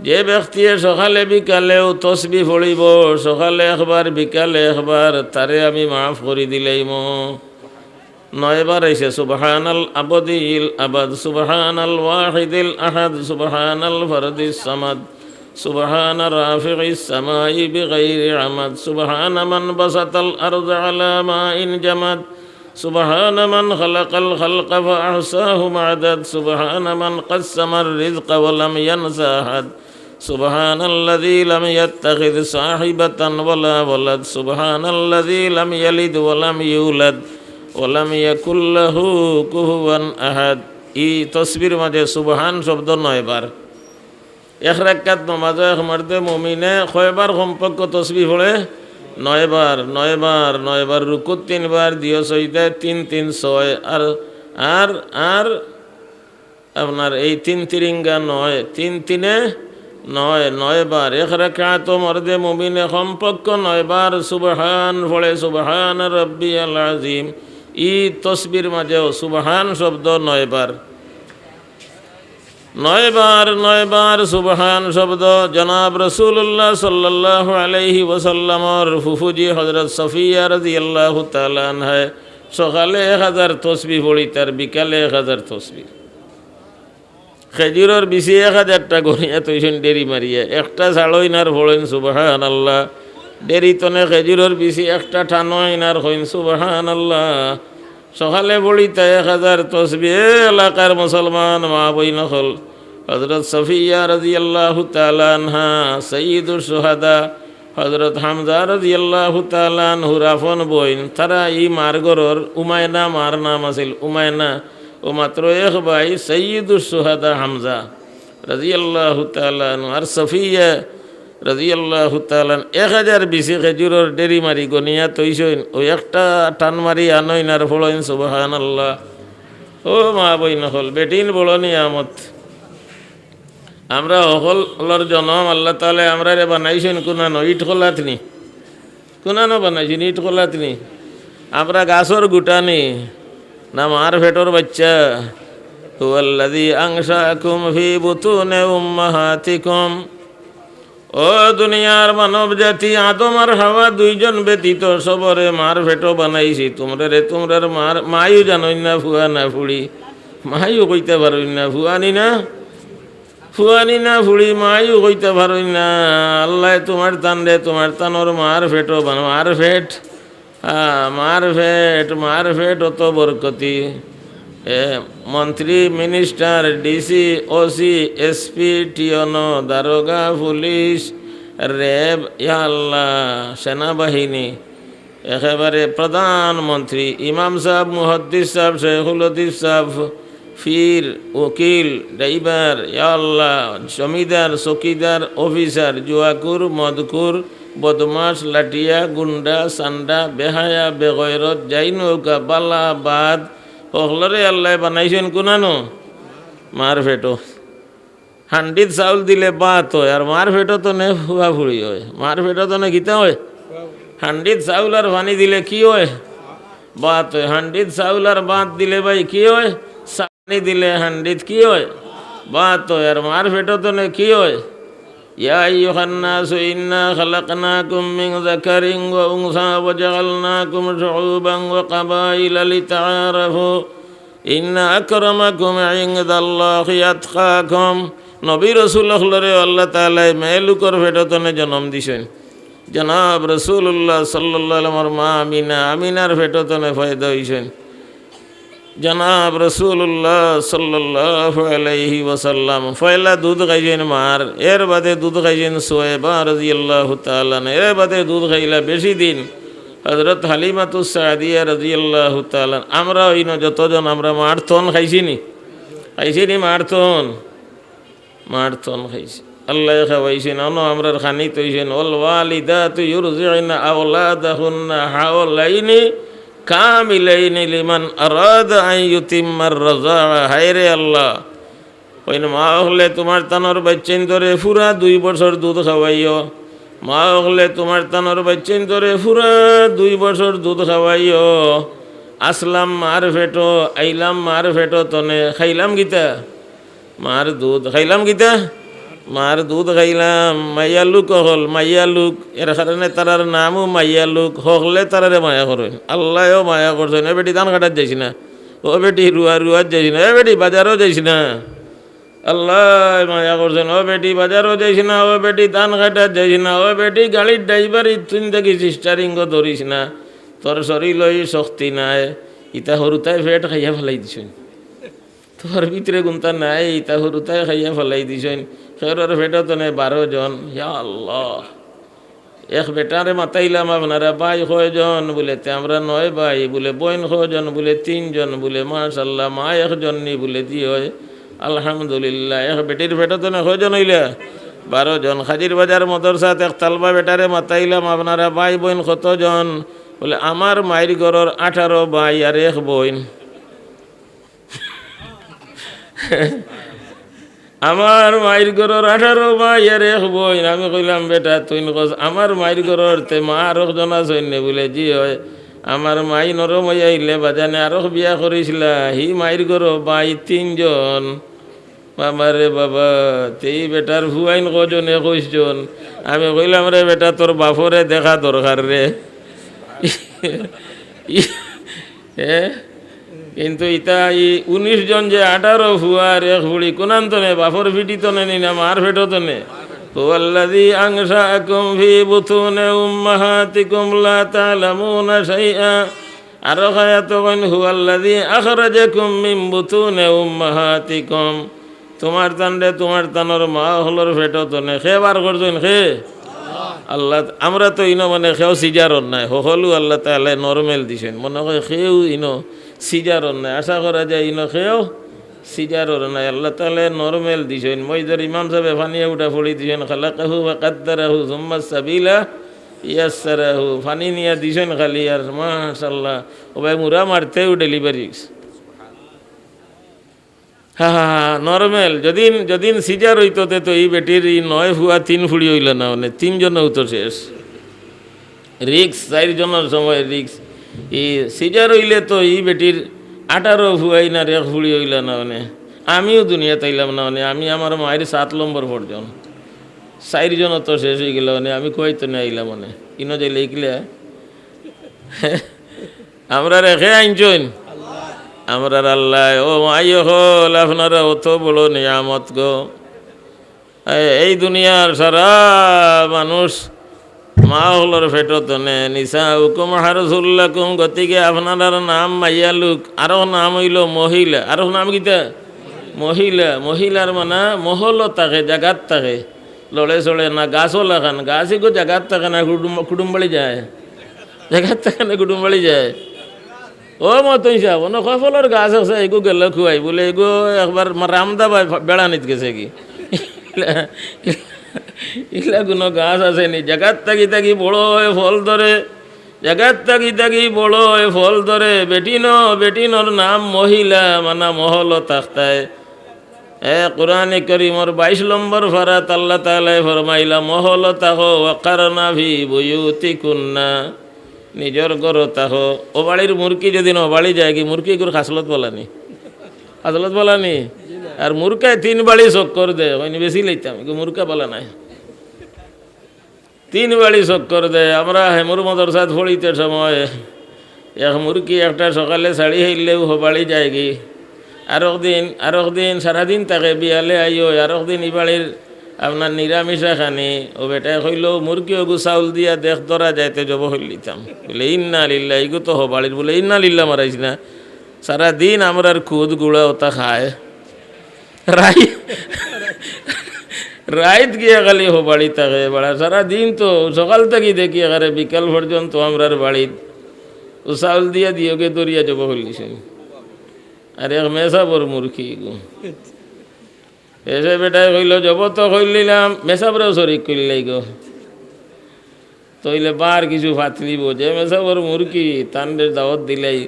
যে ব্যক্তিয়ে সকালে বিকালেও তসবি পড়িবো, সকালে একবার, বিকালে একবার, তারে আমি মাফ করি দিলাইমু। নয়বার আইছে, সুবহানাল আবদিল আবাদ, সুবহানাল ওয়াহিদিল আহাদ, সুবহানাল ফরদিস সামাদ, সুবহানা রাফিইস সামাই বিগাইরি আমাদ, সুবহানা মান বাসাতাল আরদা আলা মাইন জামাদ, سبحان من خلق الخلق فأحصاهم عدد، سبحان من قسم الرزق ولم ينس أحد، سبحان الذي لم يتخذ صاحبة ولا ولد، سبحان الذي لم يلد ولم يولد، ولم يكن له كفوا أحد। ই তসবির মাঝে সুবহান শব্দ নয়বার। এক রাকাত নমাজো এক মর্দে মুমিনে কয়বার কমপক্ষ তসবি পড়ে? নয়বার, নয়বার, নয়বার। রুকুত তিনবার, দিও সজদায় তিন, তিন ছয়, আর, আর, আর আপনার এই তিন তিরিঙ্গা নয়, তিন তিনে নয়, নয়বার। এক রাকাতো মর্দে মুমিনে কমপক্ষ নয়বার সুবহান পড়ে, সুবহান রব্বিয়াল আজিম। ই তসবির মাঝেও সুবহান শব্দ নয়বার। নয়বার, নয়বার সুবহান শব্দ। জনাব রাসূলুল্লাহ সাল্লাল্লাহু আলাইহি ওয়াসাল্লামর ফুফুজি হযরত সফিয়া রাদিয়াল্লাহু তাআলা আনহায় সকালে এক হাজার তসবি পড়িতা আর বিকালে এক হাজার তসবি। খেজুরর বিচি এক হাজারটা গনিয়া থইছইন ডেরি মারিয়া, একটা ছাড়ইন আর পড়ইন সুবহানাল্লাহ। ডেরি তনে খেজুরর বিচি একটা টানইন আর কইন সুবহানাল্লাহ। সকালে পড়িতা এক হাজার তসবি। এ এলাকার মুসলমান মা বইন অকল, হযরত সফিয়া রাদিয়াল্লাহু তাআলা আনহা, সাইয়্যিদুশ শুহাদা, হযরত হামজা রাদিয়াল্লাহু তাআলা আনহুর আপন বইন, তারা ই মার ঘরর উমায়না, মার নাম আছিল উমায়না, ও মাত্র এক ভাই সাইয়্যিদুশ শুহাদা হামজা। রাদিয়াল্লাহু তাআলা আনহু, আর সফিয়া রাদিয়াল্লাহু তাআলা আনহা এক হাজার বিচি খেজুরর ডেরি মারি গনিয়া থইছইন, অউ একটা টান মারি আনইন আর পড়ইন সুবহানাল্লাহ। ও মা বইন অকল, বেটিন বড় নিয়ামত। আমরা হকলর জনম আল্লাহ তাআলায় আমরারে বানাইছইন কুনানো? ইট কলাত নি? কুনানো বানাইছইন? ইট কলাত নি? আমরা গাছর গুটা নি? না মার পেটর বাইচ্চা? হুয়াল্লাযী আনশাআকুম ফী বুতুনি উম্মাহাতিকুম। ও দুনিয়ার মানব জাতি, আদম আর হাওয়া দুইজন ব্যতীত সবরে মার পেটো বানাইছি। তুমরারে তুমরার মার, মায়ও জানইন না, ফুয়া না ফুড়ি, মায়ও কইতা পারইন না, ফুয়া নি না, ফুয়া নি না ফুড়ি, মায়ও কইতা পারইন না। আল্লায় তুমার তানরে তুমার তানর মার পেটো বানা-, মার পেট, আ, মার পেট, মার পেট অত বরকতি। এ, মন্ত্রী, মিনিস্টার, ডিসি, ওসি, এসপি, টিওনো, দারোগা, পুলিশ, র‍্যাব, ইয়া আল্লাহ, সেনাবাহিনী, একেবারে প্রধানমন্ত্রী, ইমাম সাব, মুহাদ্দিস সাব, শেখুল হাদিস সাব, পীর, উকিল, ড্রাইভার, ইয়া আল্লাহ, জমিদার, চকিদার, অফিসার, জুয়াকুর, মদকুর, বদমাশ, লাটিয়া, গুন্ডা, সান্ডা, বেহায়া, বেগয়রত, যাই নৌকা, বালা, বাদ, হকলরে আল্লায় বানাইছইন কুনানো? মার পেটো। হান্ডিত চাউল দিলে ভাত অয়, আর মার পেটো তনে ফুয়া ফুড়ি অয়। মার পেটো তনে কিতা অয়? হান্ডিত চাউল আর পানি দিলে কি অয়? ভাত অয়। হান্ডিত চাউল আর ভাত দিলে ভাই কি অয়? পানি দিলে হান্ডিত কি অয়? ভাত অয়। আর মার পেটো তনে কি অয়? ইয়া আইয়ুহান নাসু ইন্না খালাকনাকুম মিন যাকারিন ওয়া উনসা ওয়া জাআলনাকুম শুউবান ওয়া কাবাইলা লিতাআরাফু। ইন্না আকরামাকুম ইনদাল্লাহি আতকাকুম। নবী রসুল অকলরে আল্লাহ তাআলায় মেয়ে লোকর পেটো তনে জনম দিছইন। জনাব রসুলুল্লাহ সাল্লাল্লাহু আলাইহি ওয়াসাল্লামর মা আমিনা, আমিনার পেটো তনে পয়দা অইছইন। জনাব রসুলুল্লাহ সাল্লাল্লাহু আলাইহি ওয়াসাল্লাম পয়লা দুধ খাইছইন মার, এর বাদে দুধ খাইছইন সোয়েবা রাদিয়াল্লাহু তাআলা আনহা, এর বাদে দুধ খাইলা বেশি দিন হযরত হালিমাতুস সাদিয়া রাদিয়াল্লাহু তাআলা আনহা। আমরা অইন যতজন আমরা মার থন খাইছি নি? খাইছি নি মার থন? মার থন খাইছি। আল্লায় খাওয়াইছইন, অনো আমরার খানিত অইছইন। ওয়াল ওয়ালিদাতু ইউরদি'না আওলাদাহুন্না হাওলাইনি কামিলাইনি লিমান আরাদা আন ইউতিম্মার রাযাআ। হায় রে আল্লাহ, অইন মা অকলে তুমার তানর বাইচ্চাইন্তরে পুরা দুই বছর দুধ খাওয়াইও। মা অকলে তুমার তানর বাইচ্চাইন্তরে পুরা দুই বছর দুধ খাওয়াইও। আসলাম মার পেটো, আইলাম মার পেটো তনে, খাইলাম কিতা? মার দুধ। খাইলাম কিতা? মার দুধ খাইলাম। মাইয়া লোক অকল, মাইয়া লোক, এর কারণে তারার নামও মাইয়া লোক। হকলে তারারে মায়া করইন, আল্লায়ও মায়া করছইন। এ বেটি, ধান কাটাত যাইস না। ও বেটি, রুয়া, রুয়াত যাইস না। এ বেটি, বাজারো যাইস না। আল্লায় মায়া করছইন। ও বেটি, বাজারো যাইস না। ও বেটি, ধান কাটাত যাইস না। ও বেটি, গাড়ির ড্রাইভারি তুই দেখিস, স্টারিংও ধরিস না। তোর শরীরও শক্তি নাই। ইতা হুরুতায় পেট খাইয়া ফালাই দিছইন। তোর ভিতরে গুনতা নাই, ইতা হুরুতায় খাইয়া ফালাই দিছইন। কেউরর পেটো তনে বারো জন। ইয়া আল্লাহ। এক বেটারে মাতাইলাম, আপনারা ভাই কয়জন? বুলে, তে আমরা নয় ভাই। বুলে, বইন কয়জন? বুলে, তিনজন। বুলে, মাশাআল্লাহ, মা একজন নি? বুলে, জি অয়, আলহামদুলিল্লাহ। এক বেটির পেটো তনে কয়জন অইলা? বারো জন। হাজির বাজার মাদ্রাসাত এক তালবা বেটারে মাতাইলাম, আপনারা ভাই বইন কতজন? বুলে, আমার মাইর ঘরর আঠারো ভাই আর এক বইন। আমার মাইর ঘরর আঠারো ভাই আর এক বইন। আমি কইলাম, বেটা, তুই কস আমার মাইর ঘরর, তে মা আরক জন আছইন নে? বুলে, জি অয়। আমার মাই নরম অইয়া আইলে বাজানে আরক বিয়া করিছলা, হি মাইর ঘরো ভাই তিনজন। বাবা রে বাবা, তে ই বেটার ফুয়াইন কয়জন? একুশ জন। আমি কইলাম, রে বেটা, তোর বাফরে দেখা দরকার রে। এ? কিন্তু ইতা ই উনিশ জন যে আঠারো ফুয়া আর এক ফুড়ি, কুনান তনে? বাফর পিঠি তনে নি না মার পেটো তনে? হুয়াল্লাযী আনশাআকুম ফী বুতুনি উম্মাহাতিকুম লা তা'লামুনা শাইআ। আরো আয়াতো কইন, হুয়াল্লাযী আখরাজাকুম মিন বুতুনি উম্মাহাতিকুম। তুমার তানরে তুমার তানর মা অকলর পেটো তনে কে বার করছইন? কে? আল্লাহ। আমরা তো ইনো মানে কেউ সিজারর নায়, হকলউ আল্লাহ তাআলায় নরমাল দিছইন। মনো কয় কেউ ইনো সিজারর নায়, আশা করা যায় ইনো কেউ সিজারর নাই, আল্লাহ তাআলায় নরমাল দিছইন। মসজিদর ইমাম সাবে পানি উঠা পড়ি দিছইন, খালাকাহু ওয়া কাদ্দারাহু সুম্মা সাবিলা ইয়াসসারাহু। পানি নিয়া দিছইন খালি, আর মাশাআল্লাহ, ও ভাই, মুরা মারতেউ ডেলিভারি অইছে। হা, হা, হা, নরমাল। যদিন, যদিন সিজার অইতো, তে তো ই বেটির ই নয় ফুয়া তিন ফুড়ি অইলা না, মানে, তিনজনেউ তো শেষ। রিস্ক, চাইরজনর সময় রিস্ক। ই সিজার অইলে তো ই বেটির আঠারো ফুয়া ইনার এক ফুড়ি অইলা না, মানে। আমিও দুনিয়াত আইলাম না, মানে, আমি আমার মায়ের সাত নম্বর পর্যন্ত। চাইরজন তো শেষ অইগেলা, মানে, আমি কুয়াইত না আইলাম, মানে। ইনো যাইলে ইকলা। আমরারে কে আনছইন? আমরার আল্লায়। ও মাই অকল, আপনারা অত বড় নিয়ামত গো। এ-, এই দুনিয়ার সারা মানুষ মা অকলর পেটো তনে, নিসাউকুম হারসুল লাকুম, গতিকে আপনারার নাম মাইয়া লুক, আরক নাম অইলো মহিলা, আরক নাম কিতা? মহিলা। মহিলার মানে মহলো থাকে, জাগাত থাকে, লড়ে চড়ে না, গাছও লাখান, গাছ ইগু জাগাত থাকে না, কুটুম, কুটুম বাড়ি যায়, জাগাত থাকে না, কুটুম বাড়ি যায়। ও মতন সাহেব, অনো কফলর গাছ আছে, এগু গেল খুয়াই, বলে, এগু একবার মা-, রামদা ভাই ফ-, বেড়ানিত গেছে কি? ইলা কোনো গাছ আছে নি? জাগাত থাকি থাকি বড় অয়, ফল ধরে। জাগাত থাকি থাকি বড় অয়, ফল ধরে। বেটিনো, বেটিনোর নাম মহিলা, মানা মহলো থাকতায়। এ, কোরআনে করিমর বাইশ নম্বর ফারাত আল্লাহ তাআলায় ফরমাইলা, মহলো থাকো, ওয়াকারনা ফি বুয়ুতিকুন্না। নিজর ঘরো থাকো। ও বাড়ির মুরগি যদি ন বাড়ি যায় কি, মুরগি এগুর খাসলত বালা নি? খাসলত বালা নি? আর মুরগায় তিন বাড়ি চক্কর দে, কইনি বেশি লইতাম, এগু মুরগা বালা নায়। তিন বাড়ি চক্কর দে। আমরা হেমুর মাদ্রাসাত পড়িতে সময় এক মুরগি একটা সকালে ছাড়ি হইলেও হবাড়ি যায়গি, আরক দিন, আরক দিন সারাদিন থাকে, বিয়ালে আইও, আরক দিন ই বাড়ির আপনার নিরামিষা খানি। ও বেটায় কইলো, "মুরগি ওগু চাউল দিয়া দেখ ধরা যাইতে জব করিলিতাম।" বলে, "ইন্না লিল্লাহ, ইগু তো হবাড়ির।" বলে, "ইন্না লিল্লাহ মারাইস না, সারাদিন আমরার খুদ গুড়া ওটা খায়।" রাই-, রাইত গিয়া খালি হবাড়ি থাকে, বাড়া সারা দিন তো সকাল থাকি দেখি একেবারে বিকাল পর্যন্ত আমরার বাড়িত ও চাউল দিয়া দিয়োগে দরিয়া জব করিলিছে। আর এক মেসাবর মুরগি গো। এসে বেটায় কইলো, "জব তো করিলিলাম, মেসাবরেও শরিক করিলাই গো।" তইলে বার কিছু ফাতলিব, যে মেসাবর মুরগি, তানরে দাওয়াত দিলাই,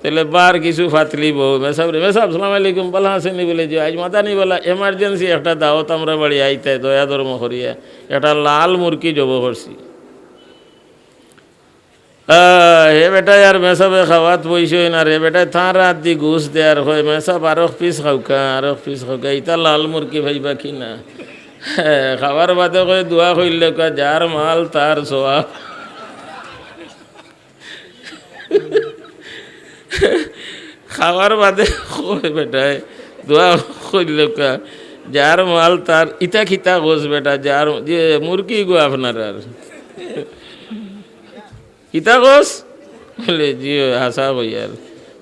তইলে বার কিছু ফাতলিব। মেসাবরে, "মেসাব, সালাম আলাইকুম, বালা আছেন নি?" বলে, "জি, আইজ মাদানি বালা, emergency একটা দাওয়াত আমরা বাড়ি আইতায়, দয়া ধর্ম করিয়া একটা লাল মুরগি জব করছি।" আহ, হে বেটায় আর মেসাবে খাওয়াত বইছইন, আর হে বেটায় তার আত দি গুস দেয় আর কয়, "মেসাব, আরক পিস খাউক্কা, আরক পিস খাউক্কা, ইতা লাল মুরগি পাইবা কি না?" খাওয়ার বাদে কয়, দোয়া করিলেউক্কা, "যার মাল তার সওয়াব।" খাওয়ার বাদে কয় বেটায়, দোয়া করিলেউক্কা, "যার মাল তার।" ইতা কিতা কস বেটা, যার, যে মুরগি গো আপনারার। কিতা কস? বলে, "জি অয়, হাছা কইয়ার।"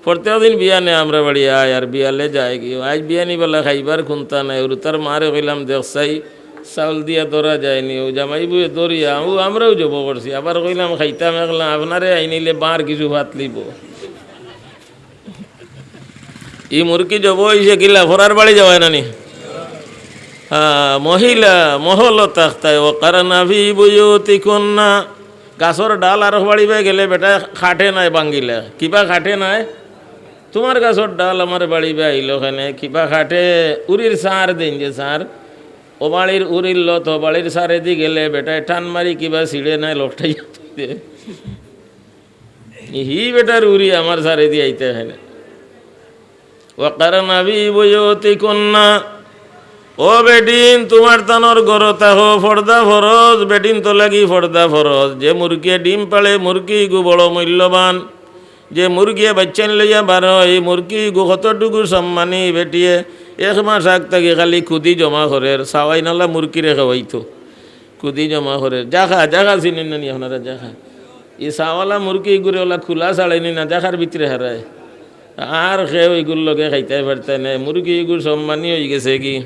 প্রত্যেক দিন বিয়ানে আমরা বাড়ি আয় আর বিয়ালে যায় গি। আইজ বিয়ানি বালা খাইবার কুন্তা নাই। ওরু তার মারে কইলাম, "দেখছাই, চাউল দিয়া ধরা যায়নি।" ও জামাই বউয়ে ধরিয়া, ও আমরাও জব করছি। আবার কইলাম, "খাইতাম একলা, আপনারে আইনিলে বার কিছু ফাতলিব।" ই মুরগি জব অইছে কিলা, ফরার বাড়ি যাওয়ায় না নি? হ্যাঁ, মহিলা, মহলো থাকতায়, "ওয়াকারনা ফি বুয়ুতিকুন্না।" গাছর ডাল আরক বাড়ি বায় গেলে বেটায় কাটে নায় ভাঙ্গিলা। কিবা কাটে নায়? তুমার গাছর ডাল আমার বাড়ি বায় আইলো কেনে? কিবা কাটে? উরির সার দেইন যে সার, ও বাড়ির উরির লত, ও বাড়ির সারেদি গেলে বেটায় টান মারি কিবা ছিঁড়ে নায়, লটকাইয়া থই দে। হি বেটার উরি আমার সারেদি আইতে অয় না। ওয়াকারনা ফি বুয়ুতিকুন্না। ও বেটিন, তুমার তানর ঘরো থাকো, পর্দা ফরজ, বেটিনতর লাগি পর্দা ফরজ। যে মুরগিয়ে ডিম পাড়ে, মুরগি ইগু বড় মূল্যবান। যে মুরগিয়ে বাইচ্চাইন লইয়া বারয়, ই মুরগি ইগু কতটুকু সম্মানী, বেটিয়ে এক মাস আগ থাকি খালি খুদি জমা করের, চাওয়াইনালা মুরগিরে খাওয়াইতো। খুদি জমা করের। জাখা, জাখা চিনইন না নি আপনারা জাখা? ই চাওয়ালা মুরগি ইগুরে ওলা খুলা ছাড়েনি না, জাখার ভিতরে হারায়। আর কেউ ইগুর লগে খাইতায় পারতায় নায়। মুরগি ইগু সম্মানী অইগেছে গি।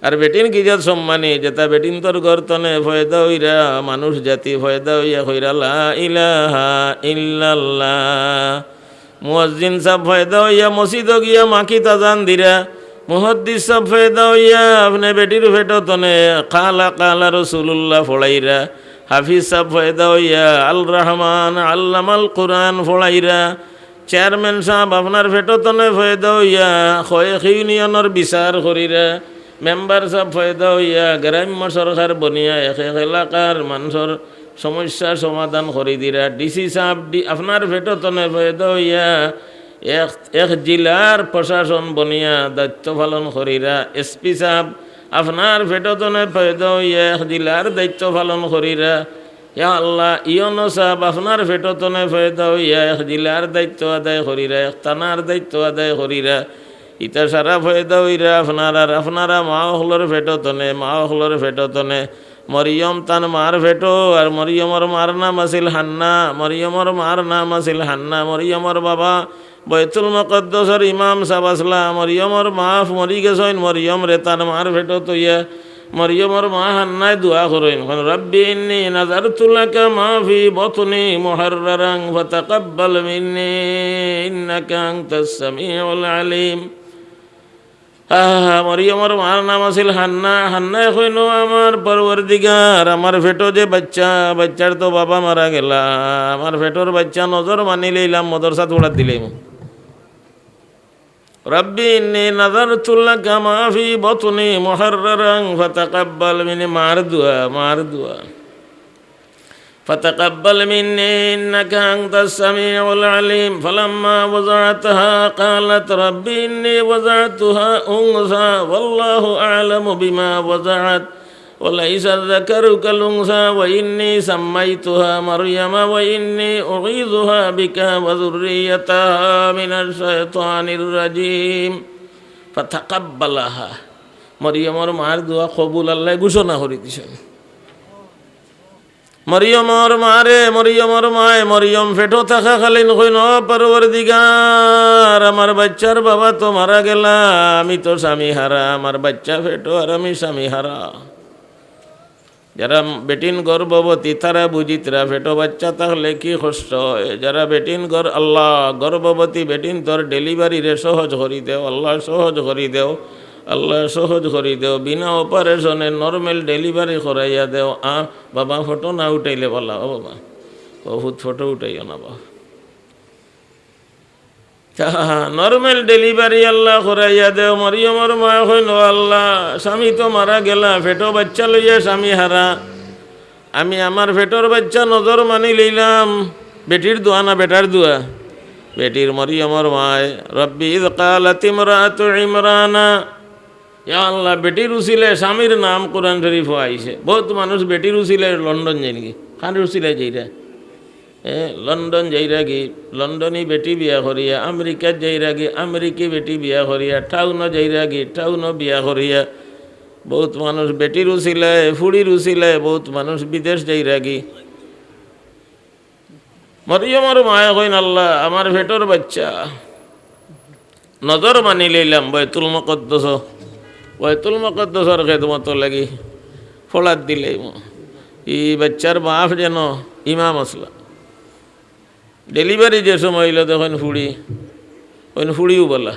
আর বেটিন কি জাত সম্মানী, যেটা বেটিনতর ঘর তনে পয়দা অইরা, মানুষ জাতি পয়দা অইয়া কইরা, "লা ইলাহা ইল্লাল্লাহ।" মুয়াজ্জিন সাব পয়দা অইয়া মসজিদো গিয়া মাকিত আজান দিরা। মুহাদ্দিস সাব পয়দা অইয়া আপনে বেটির পেটো তনে কালা কালা রসুলুল্লাহ পড়াইরা। হাফিজ সাব পয়দা অইয়া আল রহমান আল্লামাল কুরআন পড়াইরা। চেয়ারম্যান সাব আপনার পেটো তনে পয়দা অইয়া কয়েক ইউনিয়নর বিচার করিরা। মেম্বার সাব পয়দা অইয়া গ্রাম্য সরকার বনিয়া এক এক এলাকার মানষর সমস্যা সমাধান করি দিরা। ডিসি সাব ডি-, আপনার পেটো তনে পয়দা অইয়া এক, এক জিলার প্রশাসন বনিয়া দায়িত্ব পালন করিরা। এসপি সাব আপনার পেটো তনে পয়দা অইয়া এক জিলার দায়িত্ব পালন করিরা। ইয়া আল্লাহ, ইউনো সাব আপনার পেটো তনে পয়দা অইয়া এক জিলার দায়িত্ব আদায় করিরা, এক থানার দায়িত্ব আদায় করিরা। ইতা সারা পয়দা অইরা আপনার, আর আপনারা মা অকলর পেটো তনে, মা অকলর পেটো তনে। মরিয়ম তান মার পেটো, আর মরিয়মর মার নাম আছিল হান্না। মরিয়মর মার নাম আছিল হান্না। মরিয়মর বাবা বয়তুল মুকাদ্দাসর ইমাম সাব আছলা। মরিয়মর মা মরি গেছইন। মরিয়মরে তান মার পেটো থইয়া মরিয়মর মা হান্নায় দোয়া করইন, কইন, "রব্বি ইন্নী নাযারতু লাকা মা ফি বাতনি মুহাররারান ফাতাকাব্বাল মিন্নী ইন্নাকা আনতাস সামিউল আলিম।" আহা, মরিয়মর মার নাম আছিল হান্না। হান্নায় কইন, "ও আমার পরওয়ারদিগার, আমার পেটো যে বাইচ্চা, বাইচ্চার তো বাবা মারা গেলা, আমার পেটোর বাইচ্চা নজর মানি লইলাম, মদরসাত পড়াত দিলাইমু।" রব্বি ইন্নী নাযারতু লাকা মা ফি বাতনি মুহাররারান ফাতাকাব্বাল মিন্নী। মার দোয়া, মার দোয়া। ফাতাকাব্বাল মিন্নী ইন্নাকা আনতাস সামিউল আলিম। ফালাম্মা ওয়াযাআতহা ক্বালাত রব্বি ইন্নী ওয়াযাআতুহা উনসা ওয়াল্লাহু আ'লামু বিমা ওয়াযাআত। وليس الذكر كالأنثى وإني سميتها مريم وإني أعيذها بك وذريتها من الشيطان الرجيم। فتقبلها। মরিয়মর মার দোয়া কবুল আল্লায় ঘোষণা করি দিছইন। মরিয়মর মারে, মরিয়মর মায়, মরিয়ম পেটো থাকাকালীন কইন, "ও পরওয়ারদিগার, আমার বাইচ্চার বাবা তো মারা গেলা, আমি তো স্বামী হারা, আমার বাইচ্চা পেটো আর আমি স্বামী হারা।" যারা বেটিন গর্ভবতী, তারা বুঝিতরা পেটো বাইচ্চা থাকলে কি কষ্ট অয়। যারা বেটিন গর-, আল্লাহ, গর্ভবতী বেটিনতর ডেলিভারিরে সহজ করি দেও, আল্লাহ সহজ করি দেও, আল্লাহ সহজ করি দেও। বিনা অপারেশনে নরমাল ডেলিভারি করাইয়া দেও। আ, বাবা ফটো না উঠাইলে বালা, ও বাবা, ও ফুত ফটো উঠাইও না বাবা। নরমাল ডেলিভারি আল্লাহ করাইয়া দেও। মরিয়মর মায় কইন, "ও আল্লাহ, স্বামী তো মারা গেলা, পেটো বাইচ্চা লইয়া স্বামী হারা। আমি আমার পেটোর বাইচ্চা নজর মানি লইলাম।" বেটির দোয়া না বেটার দোয়া? বেটির। মরিয়মর মায়, "রব্বি ইয ক্বালাত ইমরাতু ইমরানা।" ইয়া আল্লাহ, বেটির উছিলায় স্বামীর নাম কোরআন শরীফো আইছে। বউত মানুষ বেটির উছিলায় লন্ডন যাইনগি, কার উছিলায় যাইরা? এ, লন্ডন যাইরাগি, লন্ডনী বেটি বিয়া করিয়া, আমেরিকাত যাইরাগি, আমেরিকি বেটি বিয়া করিয়া, টাউনো যাইরাগি, টাউনো বিয়া করিয়া। বউত মানুষ বেটির উছিলায়, ফুড়ির উছিলায়, বউত মানুষ বিদেশ যাইরাগি। মরিয়মর মায়ে কইন, "আল্লাহ, আমার পেটর বাইচ্চা।" নজর মানি লইলাম বায়তুল মুকাদ্দাস, বায়তুল মুকাদ্দাসর খেদমত লাগি ফড়াত দিলাইমু। ই বাইচ্চার বাপ যেন ইমাম আছলা। ডেলিভারি যে সময় অইলো, দেখইন ফুড়ি, অইন ফুড়িও বালা।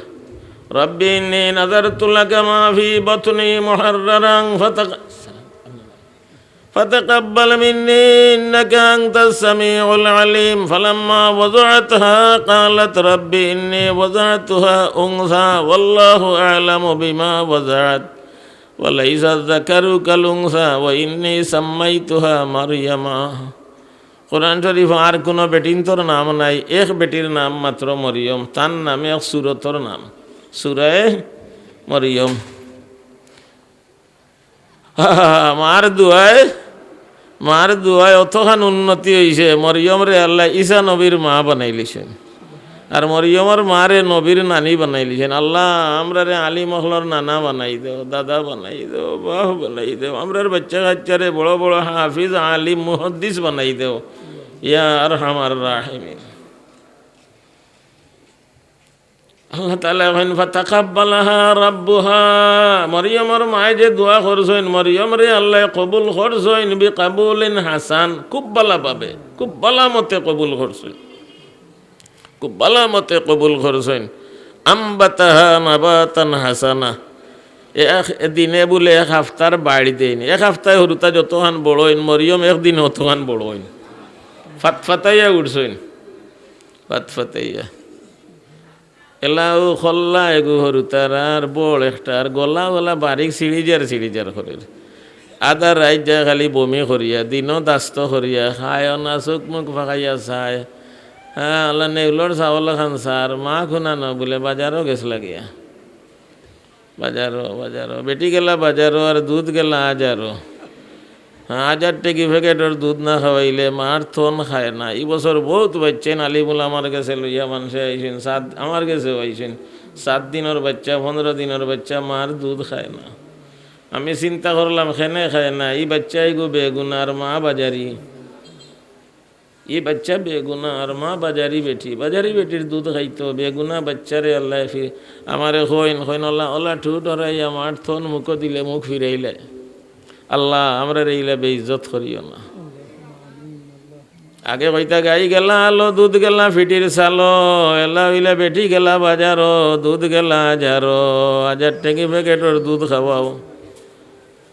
"রব্বি ইন্নী নাযারতু লাকা মা ফি বাতনি মুহাররারান ফাতাক-, فتقبل مني إنك أنت السميع العليم. فلما وضعتها قالت رب إني وضعتها أنثى والله أعلم بما وضعت وليس الذكر كالأنثى وإني سميتها مريم।" কোরআন শরীফো আর কুনু বেটিন্তর নাম নাই, এক বেটির নাম মাত্র মরিয়ম, তার নামে এক সুরতর নাম, সুরায়ে মরিয়ম। মার দোয়ায়, মার দোয়ায় অতখান উন্নতি অইছে, মরিয়মরে আল্লায় ঈসা নবীর মা বানাইলিছইন। আর মরিয়মর মারে নবীর নানি বানাইলিছইন। আল্লাহ, আমরারে আলিম অকলর নানা বানাই দেও, দাদা বানাই দেও, বাফ বানাই দেও। আমরার বাইচ্চা-কাইচ্চারে বড় বড় হাফিজ, আলিম, মুহাদ্দিস বানাই দেও। ইয়া আরহামার রাহিমিন। আল্লাহ তাআলায় কইন, "ফাতাকাব্বালাহা রাব্বুহা।" মরিয়মর মায়ে যে দোয়া করছইন, মরিয়মরে আল্লায় কবুল করছইন, বিকাবুলিন হাসান, খুব বালা ভাবে, খুব বালা মতে কবুল করছইন। খুব ভালা মতে কবুল করছইন। আম্বাতাহা নাবাতান হাসানা। এক দিনে বুলে এক হাফতার বাড়ি দেইন। এক হাফতায় হুরুতা যতখান বড় অইন, মরিয়ম একদিন অতখান বড় অইন। ফাতফাতাইয়া উঠছইন। ফাতফাতাইয়া। এলাউ খল্লা এগু হুরুতার আর বড় একটা, আর গলা গলা বারিক সিঁড়িজার সিঁড়িজার করের। আধা রাইত যায় খালি বমি করিয়া, দিনও দাস্ত করিয়া, খায়ও না, চউখ মুখ ফাকাইয়া চায়। হ্যাঁ, আল্লাহ নেউলর চাউল খান চার, মা খুনা ন বুলে বাজারো গেছলা গিয়া। বাজারো, বাজারো, বেটি গেলা বাজারো আর দুধ গেলা আজারো। হ্যাঁ, আজার টেকি প্যাকেটর দুধ না খাওয়াইলে মার থন খায় না। ই বছর বউত বাইচ্চাইন আলিম উলামার গেছে লইয়া মানষে আইছইন, সাত, আমার গেছেও আইছইন। সাত দিনর বাইচ্চা, পনরো দিনর বাইচ্চা মার দুধ খায় না। আমি চিন্তা করলাম, কেনে খায় না? ই বাইচ্চা ইগু বেগুনা আর মা বাজারি। ই বাইচ্চা বেগুনা আর মা বাজারি বেটি, বাজারি বেটির দুধ খাইতো, বেগুনা বাইচ্চারে আল্লায় ফির-, আমারে কইন, কইন, "আল্লাহ, অলা ঠুট হরাইয়া মার থন মুখো দিলে মুখ ফিরাইলে। আল্লাহ, আমরারে ইলা বেইজ্জত করিও না।" আগে কইতা গাই গেলা আলো, দুধ গেলা ফিটির চালো, এলা অইলা বেটি গেলা বাজারো, দুধ গেলা আজারো, আজার টেকি প্যাকেটর দুধ খাওয়াও।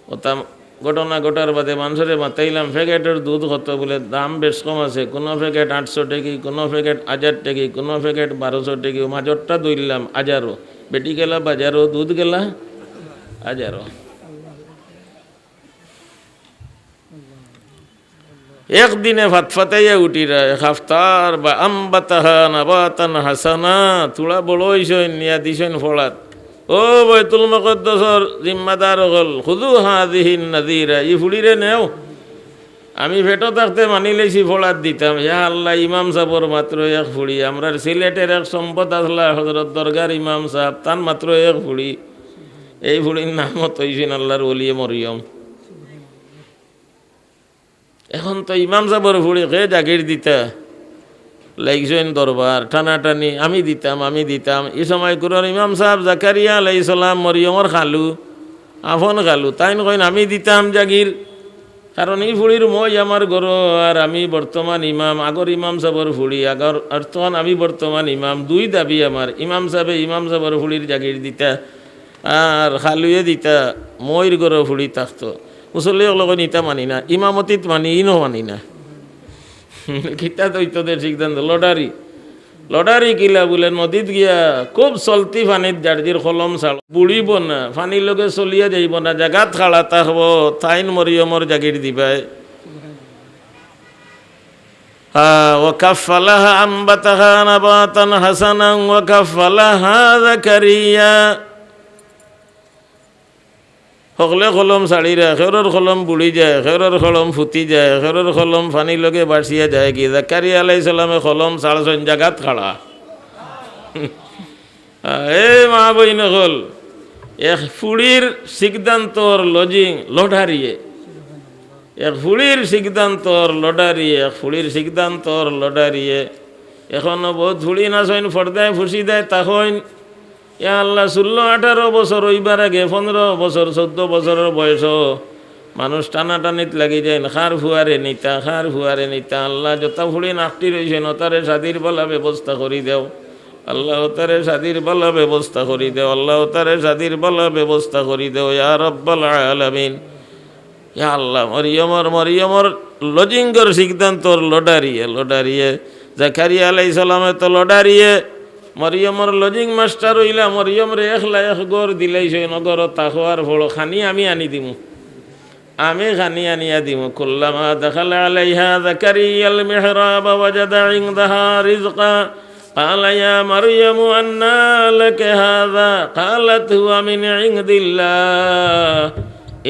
অতা ঘটনা ঘটার বাদে মানষরে মাতাইলাম, প্যাকেটর দুধ কত? বুলে, দাম বেশ কম আছে, কুনু প্যাকেট আটশো টেকি, কুনু প্যাকেট আজার টেকি, কুনু প্যাকেট বারোশো টেকি, মাজরটা ধরলাম আজারো। বেটি গেলা বাজারো, দুধ গেলা আজারো। একদিনে ফাতফাতাইয়া উঠিরা, এক হাফতার বা আম্বাতাহা নাবাতান হাসানা, থুড়া বড় অইছইন, নিয়া দিছইন ফড়াত। ও বাইতুল মুকাদ্দাসর জিম্মাদার অকল, খুযু হাযিহিন নাযিরা, ই ফুড়িরে নেও। আমি পেটো থাকতে মানি লইছি ফড়াত দিতাম। ইয়া আল্লাহ, ইমাম সাবর মাত্র এক ফুড়ি, আমরার সিলেটের এক সম্পদ আছলা হযরত দরগার ইমাম সাব, তান মাত্র এক ফুড়ি। এই ফুড়ির নামও থইছইন আল্লাহর ওলিয়ে মরিয়ম। এখন তো ইমাম সাবর ফুড়ি কে জাগির দিতা? লাগছইন দরবার, টানাটানি, আমি দিতাম, আমি দিতাম। ই সময় কুরর ইমাম সাব জাকারিয়া আলাইহিস সালাম মরিয়মর খালু, আফন খালু, তাইন কইন, "আমি দিতাম জাগির, কারণ ই ফুড়ির মই আমার ঘরো, আর আমি বর্তমান ইমাম, আগর ইমাম সাবর ফুড়ি, আগর, আর তখন আমি বর্তমান ইমাম, দুই দাবি আমার, ইমাম সাবে ইমাম সাবর ফুড়ির জাগির দিতা, আর খালুয়ে দিতা, মইর ঘরো ফুড়ি থাকতো।" মুসল্লি অকলে কইন, "ইতা মানি না, ইমামতিত মানি, ইনো মানি না।" কিতা তো ইতদের সিদ্ধান্ত, লটারি। লটারি কিলা বুলে, নদীত গিয়া খুব চলতি পানিত জার্জির কলম ছাড়ো, বুড়িবো না, পানির লগে চলিয়া যাইবো না, জাগাত খাড়া থাকবো, তাইন মরিয়মর জাগির দিবায়। হ্যাঁ, ওয়া কাফফালাহা আম্বাতাহা নাবাতান হাসানান ওয়া কাফফালাহা জাকারিয়া। হকলে কলম ছাড়িরা, খেরর কলম বুড়ি যায়, খেরর কলম ফুটি যায়, খেরর কলম পানির লগে ভাসিয়া যায়। কি জাকারিয়া আলাইহিস সালামে কলম ছাড়ছইন জাগাত খাড়া। এ মা বইন অকল, এক ফুড়ির সিদ্ধান্তর লজিং লটারিয়ে, এক ফুড়ির সিদ্ধান্তর লটারিয়ে, এক ফুড়ির সিদ্ধান্তর লটারিয়ে। এখনো বউত ফুড়ি আছইন, পর্দায় ফুসি দেয়, তখন ইয়া আল্লাহ, ষোলো আঠারো বছর অইবার আগে, পনেরো বছর, চৌদ্দ বছরর বয়সো মানুষ টানাটানিত লাগি যাইন, কার ফুয়ারে নিতা, কার ফুয়ারে নিতা। আল্লাহ, যত ফুড়ি আটকি রইছইন, অতারে শাদির ভালা ব্যবস্থা করি দেও। আল্লাহ, অতারে শাদির ভালা ব্যবস্থা করি দেও। আল্লাহ, অতারে শাদির ভালা ব্যবস্থা করি দেও, ইয়া রাব্বাল আলামিন। ইয়া আল্লাহ, মরিয়মর, মরিয়মর লজিংগর সিদ্ধান্তর লটারিয়ে, লটারিয়ে। জাকারিয়া আলাইহিস সালামে তো লটারিয়ে, মরিয়মর লজিং মাস্টার অইলা, মরিয়মরে একলা এক ঘর দিলাইছইন, অ ঘরো থাকো আর পড়ো, খানি আমি আনি দিমু, আমি খানি আনিয়া দিমু। كلما دخل عليها زكريا المحراب وجد عندها رزقا قال يا مريم أنى لك هذا؟ قالت هو من عند الله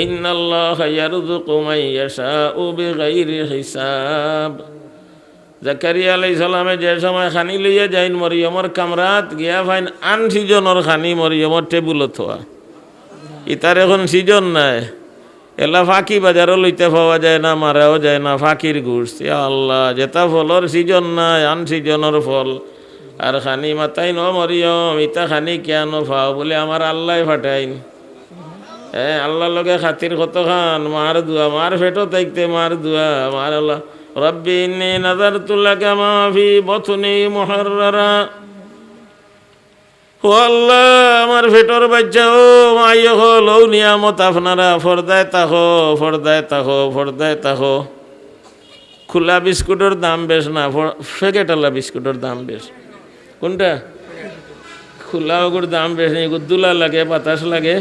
إن الله يرزق من يشاء بغير حساب। জাকারিয়া আলাইহিস সালামে যে সময় খানি লইয়া যাইন মরিয়মর কামরাত, গিয়া পাইন আন সিজনর খানি মরিয়মর টেবুলো থোয়া। ইতার এখন সিজন নায়। এলা ফাকি বাজারো লইতা পাওয়া যায় না, মারাও যায় না, ফাকির গুস্ত। ইয়া আল্লাহ, যেতা ফলর সিজন নায়, আন সিজনর ফল। আর খানি মাতাইন, "ও মরিয়ম, ইতা খানি কিয়ানো পাও?" বুলে, "আমার আল্লায় পাঠাইন।" এ, আল্লাহর লগে খাতির কতখান, মার দোয়া, মার পেটো থাকতে মার দোয়া, মার আল্লাহ। রব্বি ইন্নী নাযারতু লাকা মা ফি বাতনি মুহাররারা। ও আল্লাহ, আমার পেটর বাইচ্চা, ও মাই অকল, অউ নিয়ামত আপনারা, পর্দায় থাকো, পর্দায় থাকো, পর্দায় থাকো। খুলা বিস্কুটর দাম বেশ না, ফ-, প্যাকেটআলা বিস্কুটর দাম বেশ। কোনটা? খুলা অগুর দাম বেশি, ইগুর ধুলা লাগে, বাতাস লাগে,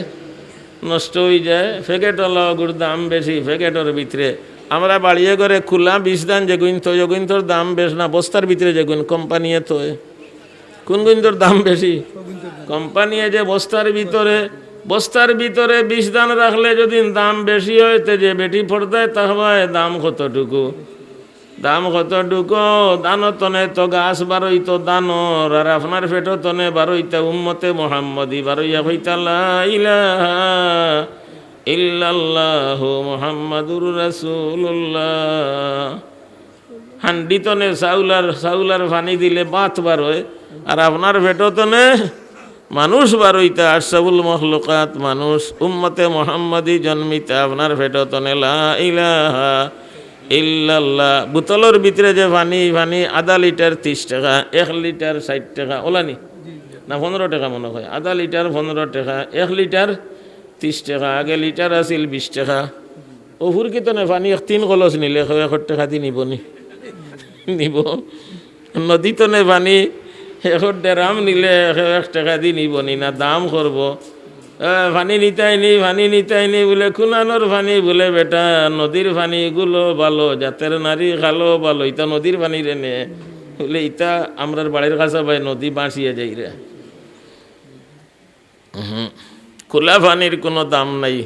নষ্ট অইযায়। প্যাকেটআলা অগুর দাম বেশি, প্যাকেটর ভিতরে। আমরা বাড়িয়ে ঘরে খুলা বিষ ধান যেগুইন থই, অগুইন্তর দাম বেশ না, বস্তার ভিতরে যেগুইন কোম্পানিয়ে থই। কোন গুইন্তর দাম বেশি? কোম্পানিয়ে যে বস্তার ভিতরে, বস্তার ভিতরে বিষ ধান রাখলে যদি দাম বেশি অয়, তে যে বেটি পর্দায় থাকবায়, দাম কতটুকু? দাম কতটুকু? ধানর তনে তো গাছ বারইতো ধানর, আর আপনার পেটর তনে বারইতা উম্মতে মোহাম্মদী, বারইয়া কইতা, "লা ইলাহা ইল্লাল্লাহু মুহাম্মাদুর রাসূলুল্লাহ।" হান্ডি তনে চাউলার, চাউলার পানি দিলে ভাত বারয়, আর আপনার পেটর তনে মানুষ বারইতা, আশরাফুল মখলুকাত মানুষ, উম্মতে মোহাম্মদী জন্মিতা আপনার পেটর তনে। লা ইলাহা ইল্লাল্লাহ। বোতলর ভিতরে যে পানি, পানি আধা লিটার তিশ টেকা, এক লিটার ষাইট টেকা, অলানি? না, পনরো টেকা মনে অয়। আধা লিটার পনরো টেকা, এক লিটার তিশ টেকা, আগে লিটার আছিল বিশ টেকা। অউ ফুরকি তনে পানি এক টিন কলস নিলে কেউ এক টেকা দি নিবো নি? নিবো। নদী তনে পানি এক ড্রাম নিলে কেউ এক টেকা দি নিবো নি? না, দাম করবো। এ, পানি নিতায় নি, পানি নিতায় নি বুলে, "কুনানোর পানি?" বুলে, "বেটা, নদীর পানি গুলো ভালো, জাতের নারি খালো ভালো, ইতা নদীর পানি রে নে।" বুলে, "ইতা আমরার বাড়ির কাছা বায় নদী বাঁচিয়া যাইরা।" উহু। খুলা পানির কুনু দাম নাই।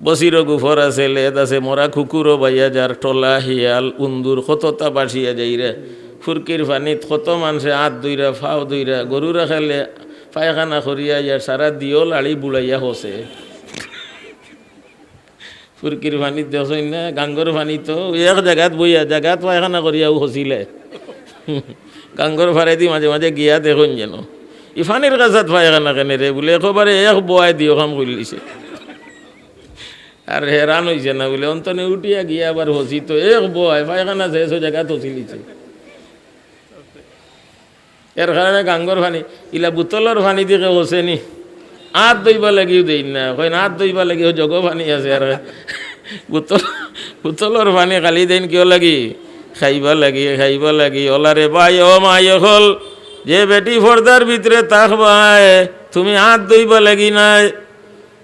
বছিরও গুফর আছে, লেদ আছে, মরা কুকুরও বাইয়া যার, টলা, হিয়াল, উন্দুর, কততা বাসিয়া যাইরা। ফুরকির পানিত কত মানষে আত ধইরা, ফাও ধইরা, গরু রাখাইলে পায়খানা করিয়া ইয়ার সারা দিও লাড়ি বুড়াইয়া হসে। ফুরকির পানিত দেখছইন না, গাঙ্গর পানি তো এক জাগাত বইয়া, জাগাত পায়খানা করিয়াউ হসিলে। গাঙ্গর ফারেদি মাঝে মাঝে গিয়া দেখইন যেন। ই পানির কাছাত পায়খানা কেনে রে? বুলে, একবারে এক বওয়ায় দিও কাম করিলিছে। আর হেরান অইছে না বুলে, অন্তনে উঠিয়া গিয়া আবার হসি তো এক বওয়ায় পায়খানা শেষ অই জাগাত হসিলিছে। এর কারণে গাঙ্গর পানি, ইলা বোতলর পানি দি কেউ হসে নি। আত ধইবার লাগিও দেইন না, কইন আত ধইবার লাগি অউ জগো পানি আছে। আর বোতল, বোতলর পানি খালি দেইন কিয় লাগি? খাইবার লাগি, খাইবার লাগি। অলারে ভাই, ও মাই অকল, যে বেটি পর্দার ভিতরে থাকবায়, তুমি আত ধইবার লাগি নায়,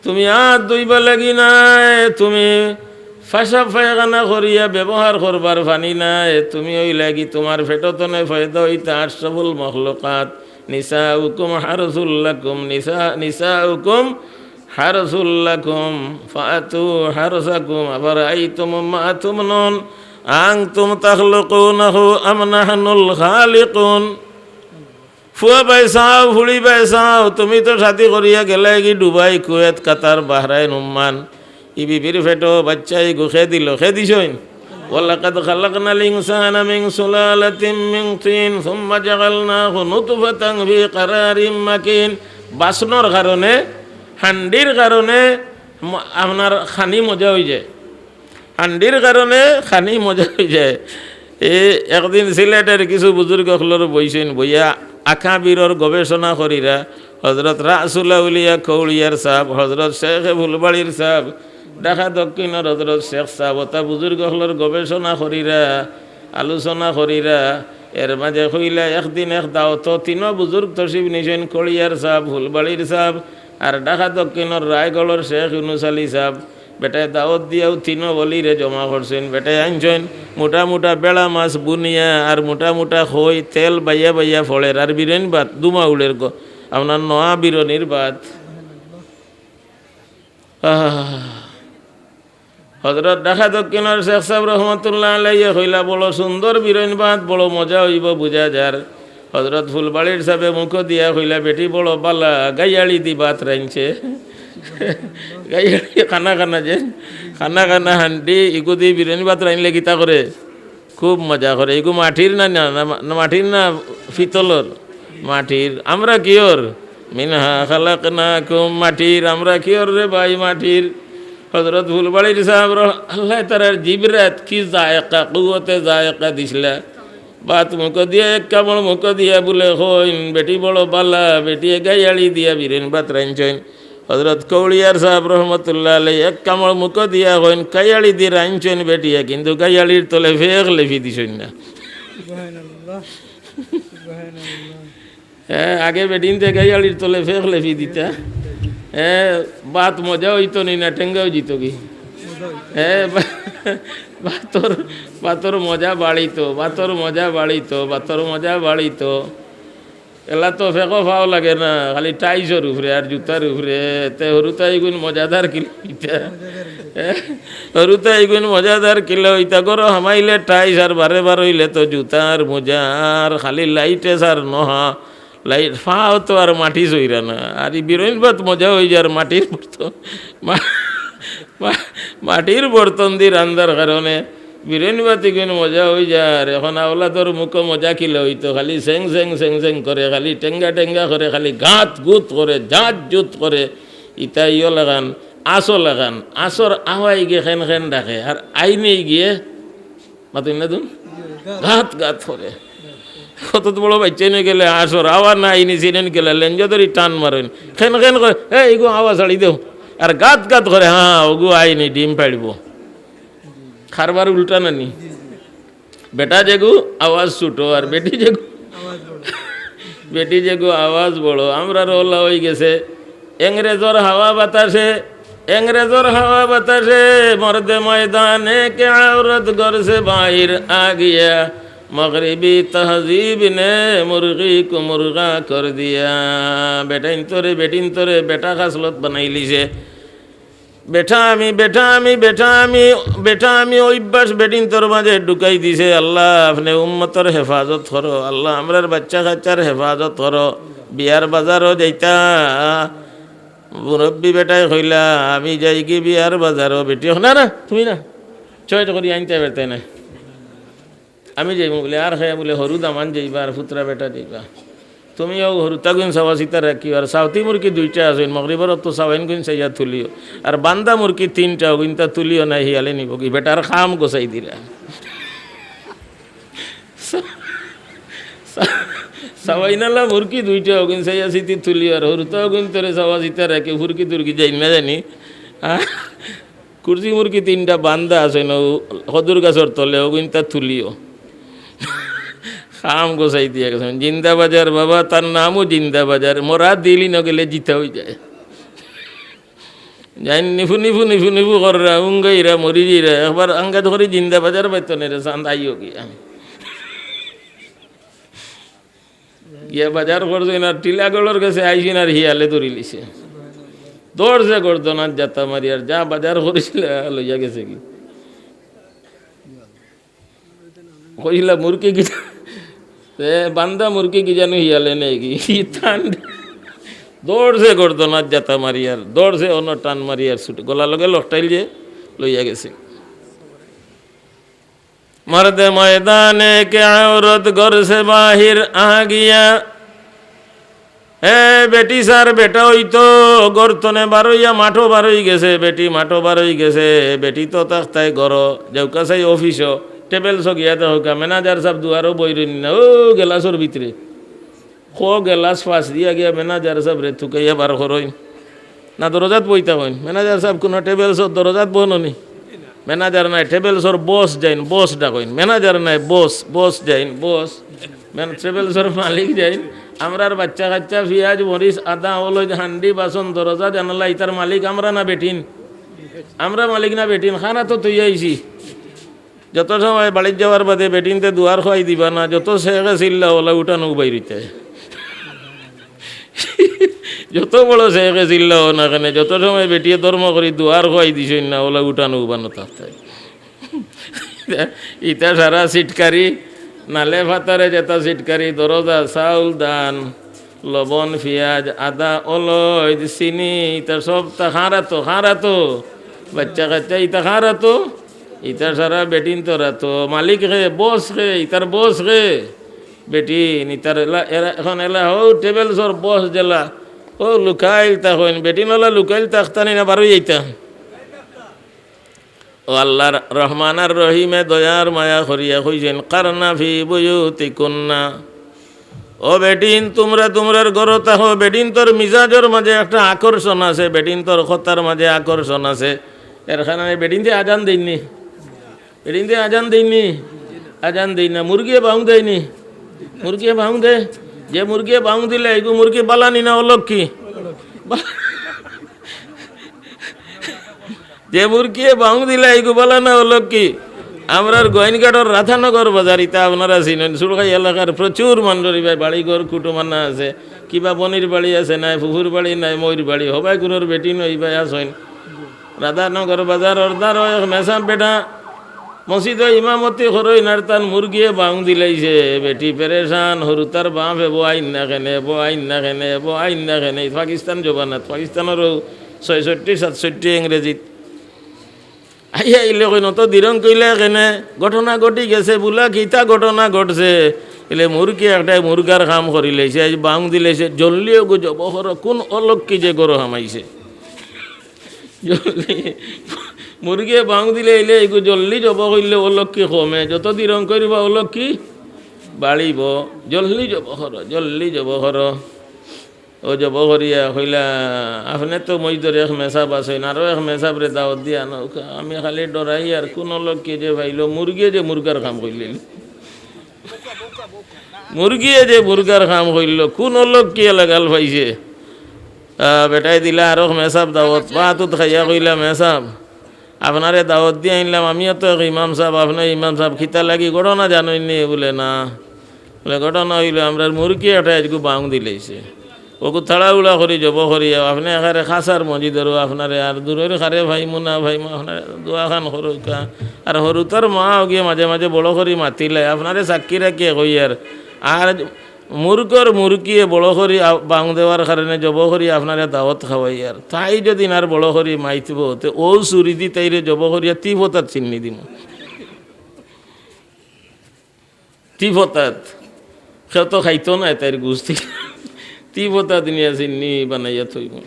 তুমি আত ধইবার লাগি নায়, তুমি পেশাব পায়খানা করিয়া ব্যবহার করবার পানি নায়, তুমি অউ লাগি তুমার পেটর তনে পয়দা অইতা আশরাফুল মখলুকাত। নিসাউকুম হারসুল লাকুম, নিসা-, নিসাউকুম হারসুল লাকুম, ফাতু হারসাকুম, আফারাআইতুম মা তুমনুন, আআনতুম তাখলুকুনাহু আম নাহনুল খালিকুন। ফুয়া ভাই চাও, ফুড়ি ভাই চাও, তুমি তো শাদি করিয়া গেলায়গি দুবাই, কুয়েত, কাতার, বাহরাইন, উম্মান। ই বিবির পেটো বাইচ্চা ইগু কে দিলো, কে দিছইন? ওয়ালাকাদ খালাকনাল ইনসানা মিন সুলালাতিম মিন তিন, সুম্মা জাআলনাহু নুতফাতান ফি কারারিম মাকিন। বাসনর কারণে, হান্ডির কারণে ম-, আপনার খানি মজা অইযায়। হান্ডির কারণে খানি মজা অইযায়। এ একদিন সিলেটর কিছু বুজুর্গ অকলর বইছইন, বইয়া আকাবিরর গবেষণা করিরা, হজরত রাসুল আউলিয়া কৌড়িয়ার সাব, হজরত শেখ ফুলবাড়ির সাব, ঢাকা দক্ষিণর হজরত শেখ সাব, অতা বুজুর্গ অকলর গবেষণা করিরা, আলোচনা করিরা। এর মাঝে কইলা, একদিন এক দাওতো তিনো বুজুর্গ তশরিফ নিছইন, কৌড়িয়ার সাব, ফুলবাড়ির সাব, আর ঢাকা দক্ষিণর রায়গড়র শেখ ইউনুস আলী সাব। বেটায় দাওত দিয়াউ তিনো অলিরে জমা করছইন। বেটায় আনছইন মুটা মুটা বেড়া মাছ বুনিয়া আর মুটা মুটা খই, তেল বাইয়া বাইয়া ফড়ের, আর বিরিয়ানি ভাত, ধুমা উড়ের গো, আপনার নয়া বিরিয়ানির ভাত। আহ! হজরত ঢাকা দক্ষিণর শেখ সাব রহমতুল্লাহ আলাইহি কইলা, "বড় সুন্দর বিরিয়ানি ভাত, বড় মজা অইবো বুঝা যার।" হজরত ফুলবাড়ির সাবে মুখো দিয়া কইলা, "বেটি বড় বালা, গাইয়াড়ি দি ভাত রাইনছে।" গাইয়াড়ি কানা কানা যে, কানা কানা হান্ডি, ইগু দি বিরিয়ানি ভাত রাইনলে কিতা করে? খুব মজা করে। ইগু মাটির না, না, না, না, মাটির না পিতলর? মাটির। আমরা কিওর? মিনহা খালাকনাকুম, মাটির। আমরা কিওর রে ভাই? মাটির। হজরত ফুলবাড়ির সাহেব রহ-, আল্লায় তারার জিবরাত কি জায়েকা, কুওয়াতে জায়েকা দিছলা। ভাত মুখো দিয়া, এক কামড় মুখো দিয়া বুলে কইন, "বেটি বড় বালা, বেটিয়ে গাইয়াড়ি দিয়া বিরিন ভাত রানছইন।" হজরত কৌড়িয়ার সাহেব রহমতুল্লাহ আলাই এক কামড় মুখো দিয়া কইন, "গাইয়াড়ি দি রানছইন বেটিয়ে, কিন্তু গাইয়াড়ির তলে ফেক লেফি দিছইন না।" সুবহানাল্লাহ, সুবহানাল্লাহ। হ্যাঁ, আগে বেটিন্তে গাইয়াড়ির তলে ফেক লেফি দিতা। হ্যাঁ, ভাত মজা অইতো নি না, টেঙ্গাও জিতো কি? হ্যাঁ, বা-, ভাতর, ভাতর মজা বাড়িতো, ভাতর মজা বাড়িতো, ভাতর মজা বাড়িতো। এলা তো ফেকও ফাও লাগে না, খালি টাইসর উপরে আর জুতার উপরে। তে হুরুতাইগুইন মজাদার কিলা অইতা। হ্যাঁ, হুরুতাইগুইন মজাদার কিলা অইতা। ঘরো হামাইলে টাইস আর বারে বার অইলে তো জুতা আর মোজা আর খালি লাইটে সার নহা। লাইট ফাও তো আর মাটি চইরা না। আর ই বিরইন ভাত মজা অইযার মাটির বর্তন, মা-, মা-, মাটির বর্তন দি রান্দার কারণে বিরইন ভাত ইগুইন মজা অইযার। এখন আওলাদর মুখো মজা কিলা অইতো, খালি সেং সেং সেং সেং করে, খালি টেঙ্গা টেঙ্গা করে, খালি গাত গুত করে, জাত জুত করে। ইতা ইয়ো লাগান, আসো লাগান, আসর আওয়াই গিয়ে খেন খেন ডাকে, আর আইনে গিয়ে মাতুন না দুন? গাত গাত করে। কত বড় বাচ্চা নিয়ে গেলে আসর, আওয়াজ না আইনি সিনেন গেলে লেঞ্জা ধরি টান মারেন। খেন খেন করে, "এ, ইগু আওয়াজ ছাড়ি দেও।" আর গাত গাত করে, "হ্যাঁ, ওগু আইনি ডিম পাড়িব।" কারবার উল্টা নানি? বেটা যেগু আওয়াজ ছোট, আর বেটি যেগু, বেটি যেগু আওয়াজ বড়। আমরা রওলা হয়ে গেছে। ইংরেজর হাওয়া বাতাসে, ইংরেজর হাওয়া বাতাসে, মর্দে ময়দানে কে আওরত ঘর সে বাহির আ গিয়া, মগরিবি তহজিব নে মুরগি কো মুরগা কর দিয়া। বেটাইন তোরে, বেটিন তোরে, বেটা খাসলত বানাইলিছে। বেটা আমি, বেটা আমি, বেটা আমি, বেটা আমি অভ্যাস বেটিন তোর মাঝে ঢুকাই দিছে। আল্লাহ, আপনে উম্মতর হেফাজত করো। আল্লাহ, আমরার বাচ্চা কাচ্চার হেফাজত করো। বিয়ার বাজারও যাইতা, মুরব্বি বেটায় কইলা, "আমি যাইগি বিয়ার বাজারও।" বেটি, "না, না, তুমি না, চয়েস করি আনতে পারতে না।" আমি যাইমু বুলে, আর হে বুলে, "হরু দামান যাইবা, আর ফুতরা বেটা যাইবা।" তুমিও হরুতা গুইন চাওয়া চিতা রাখিও, আর চাওতি মুরগি দুইটা আছে, মগরিবর তো চাওয়াইন গুইন চাইয়া তুলিও, আর বান্দা মুরগি তিনটা, ওগুইনতা তুলিও না, হিয়ালে নিবগি, বেটার কাম গোছাই দিরা। চাওয়াইনালা মুরগি দুইটা, ওগুইন চাইয়া চিতি তুলিও, আর হরুতা ওগুইন তোরে চাওয়া চিতা রাখি, ফুরকি তুরকি যাই না জানি। আহ? কুরসি মুরগি তিনটা বান্দা আছে না, ও খদুর গাছর তলে, ওগুইনতা তুলিও। কাম গোছাই দিয়া গেছে। জিন্দা বাজার বাবা, তার নামও জিন্দা বাজার। মরা দিলি না গেলে জিতা হয়ে যায়। যাই নিফু, নিফু, নিফু, নিফু কররা, উঙ্গাইরা, মরি যাইরা। একবার আঙ্গাত করি জিন্দা বাজার বাইতো নেই রে, চান্দ আইও কি আমি। গিয়া বাজার করছইন আর টিলাগড়র গেছে আইছইন আর হিয়ালে ধরিলিছে। দৌড়ছে গর্দনাত জাতা মারি আর যা বাজার করিছিল লইয়া গেছে কি। কইলা মুরগি কি, এ বান্দা মুরগি কি জানো হিয়ালে নেই কি? ই টান দৌড়ছে গর্দনাত জাতা মারি আর দৌড়ছে অন্য টান মারি আর ছুটে গলা লগে লকটাইল যে লইয়া গেছে। মর্দে ময়দানে কে আওরত ঘর সে বাহির আ গিয়া। এ বেটি সার বেটা অইতো, ঘর তনে বারইয়া মাঠো বারই গেছে, বেটি মাঠো বারই গেছে, বেটি তো তাকতায় ঘরো, যেউকা চাই অফিসো, টেবিল সো গিয়া দেখউকা, ম্যানেজার সাব দুয়ারো বইরইন না, ও গেলাসর ভিতরে। খো গেলাস ফাঁস দিয়া গিয়া ম্যানেজার সাবরে তুকাইয়া বার করইন। না দরজাত বইতা কইন। ম্যানেজার সাব কুনু টেবিলসর দরজাত বহননি। ম্যানেজার নাই, টেবিলসর বস যাইন, বস ডাকইন। ম্যানেজার নাই, বস, বস যাইন, বস। ম্যান-, টেবিলসর মালিক যাইন। আমরার বাচ্চা কাচ্চা পিয়াজ, মরিচ, আদা, অলইদ, হান্ডি, বাসন, দরজা, জানালা, ইতার মালিক আমরা না বেটিন? আমরা মালিক না বেটিন? খানা তো তুই আইছি। যত সময় বাড়িত যাওয়ার বাদে বেটিন্তে দুয়ার খুয়াই দিবা না, যত শেখে চিল্লা ওলা উঠানো উবাই রইতে। যত বড় শেখে চিল্লা হো না কেনে, যত সময় বেটিয়ে ধর্ম করি দুয়ার খুয়াই দিছইন না, ওলা উঠানো উবানো থাকতে। ইতা সারা সিটকারি, নালে ফাতারে যেতা সিটকারি, দরজা, চাউল, ধান, লবণ, পিয়াজ, আদা, অলইদ, চিনি, ইতা সবতা খারাতো, খারাতো। বাচ্চা কাচ্চা ইতা খারাতো। ইতা সারা বেটিন্তরাতো। মালিক কে, বস কে, ইতার বস কে। বেটিন, ইতার এলা, এরা, এখন এলা, হউ, টেবিলসর বস যেলা। ও, লুকাইল তা কইন। বেটিন ওলা লুকাইল তা আখতানি না বারই যাইতা। ও আল্লাহর রহমান আর রহিমে দয়ার মায়া করিয়া কইছইন, "কারনা ফি বুয়ুতিকুন্না।" ও বেটিন, তুমরা তুমরার ঘরো থাকো। বেটিন্তর মিজাজর মাঝে একটা আকর্ষণ আছে, বেটিন্তর কথার মাঝে আকর্ষণ আছে। এর কারণে বেটিন্তে আজান দেইননি, বেটিন্তে আজান দেইননি, আজান দেইন না। মুরগিয়ে বাউং দেয়নি, মুরগিয়ে বাউং দে। যে মুরগিয়ে বাউং দিলে, এগু মুরগি বালানি না অলক্ষী? যে মুরগিয়ে বাউং দিলা, ইগু বালা না অলক্ষী। আমরার গোয়াইনঘাটর রাধানগর বাজার, ইতা আপনারা চিনইন, সুরখাই এলাকার প্রচুর মানষর ইবায় বাড়ি ঘর কুটুমানা আছে। কিবা বনির বাড়ি আছে নাই, ফুফুর বাড়ি নাই, মইর বাড়ি, হবাই গুরুর বেটিন ইবায় আছইন। রাধানগর বাজারর দ্বারো এক মেসাব বেটা মসজিদো ইমামতি করইন, আর তান মুরগিয়ে বাউং দিলাইছে। বেটি পেরেশান, হুরুতার বাপ, এবো আইন না কেনে, এবো আইন না কেনে, এবো আইন না কেনে। পাকিস্তান জমানাত, পাকিস্তানর ছয়ষট্টি সাতষট্টি ইংরেজিত। আইয়া ইলে কইন, "অত দিরং কইলা কেনে? ঘটনা ঘটি গেছে বুলা, কিতা ঘটনা ঘটছে?" ইলে, "মুরগি একটায় মুরগার কাম করিলাইছে, আইজ বাউং দিলাইছে, জলদি ওগু জবো করো।" কুন অলক্ষী যে ঘরো হামাইছে? জলদি, মুরগিয়ে বাউং দিলে ইলে, "ইগু জলদি জবো করিলে অলক্ষী কমে, যত দিরং করিবা অলক্ষী বাড়িবো। জলদি জবো করো, জলদি জবো করো।" ও জবো করিয়া কইলা, "আপনে তো মসজিদর এক মেসাব আছইন, আরো এক মেসাবরে দাওয়াত দিয়া আনউক্কা। আমি খালি ডরাই, আর কুন অলক্ষী যে পাইলো, মুরগিয়ে যে মুরগার কাম করিলাইল। মুরগিয়ে যে মুরগার কাম করিল, কুন অলক্ষীয়ে লাগাল পাইছে?" আহ, বেটায় দিলা আরো এক মেসাব দাওয়াত, ভাত উত খাইয়া কইলা, "মেসাব, আপনারে দাওয়াত দিয়া আনলাম, আমিও তো এক ইমাম সাব, আপনেও ইমাম সাব, কিতা লাগি ঘটনা জানইননি?" বুলে, "না।" বুলে, "ঘটনা অইলো, আমরার মুরগি একটায় আইজকু বাউং দিলাইছে। ওগু তাড়াহুড়া করি জবো করি, আপনে একেবারে কাছার মসজিদর, আপনারে আর দূরর কারে পাইমু না পাইমু, আপনারে দোয়াখান করউক্কা। আর হুরুতার মা ওগিয়ে মাঝে মাঝে বড় করি মাতিলায়, আপনারে সাক্ষী রাখিয়া কইয়ার। আর মুরগর মুরগিয়ে বড় করি আ-, বাউং দেওয়ার কারণে জবো করি আপনারে দাওয়াত খাওয়াইয়ার। তাই যদি আর বড় করি মাতিবো, তে অউ ছুরিদি তাইরে জবো করিয়া তিফতাত ছিন্নি দিমু।" তিফতাত। কেউ তো খাইতো নায় তাইর গুস্তি। তিফতাত নিয়া ছিন্নি বানাইয়া থইবো।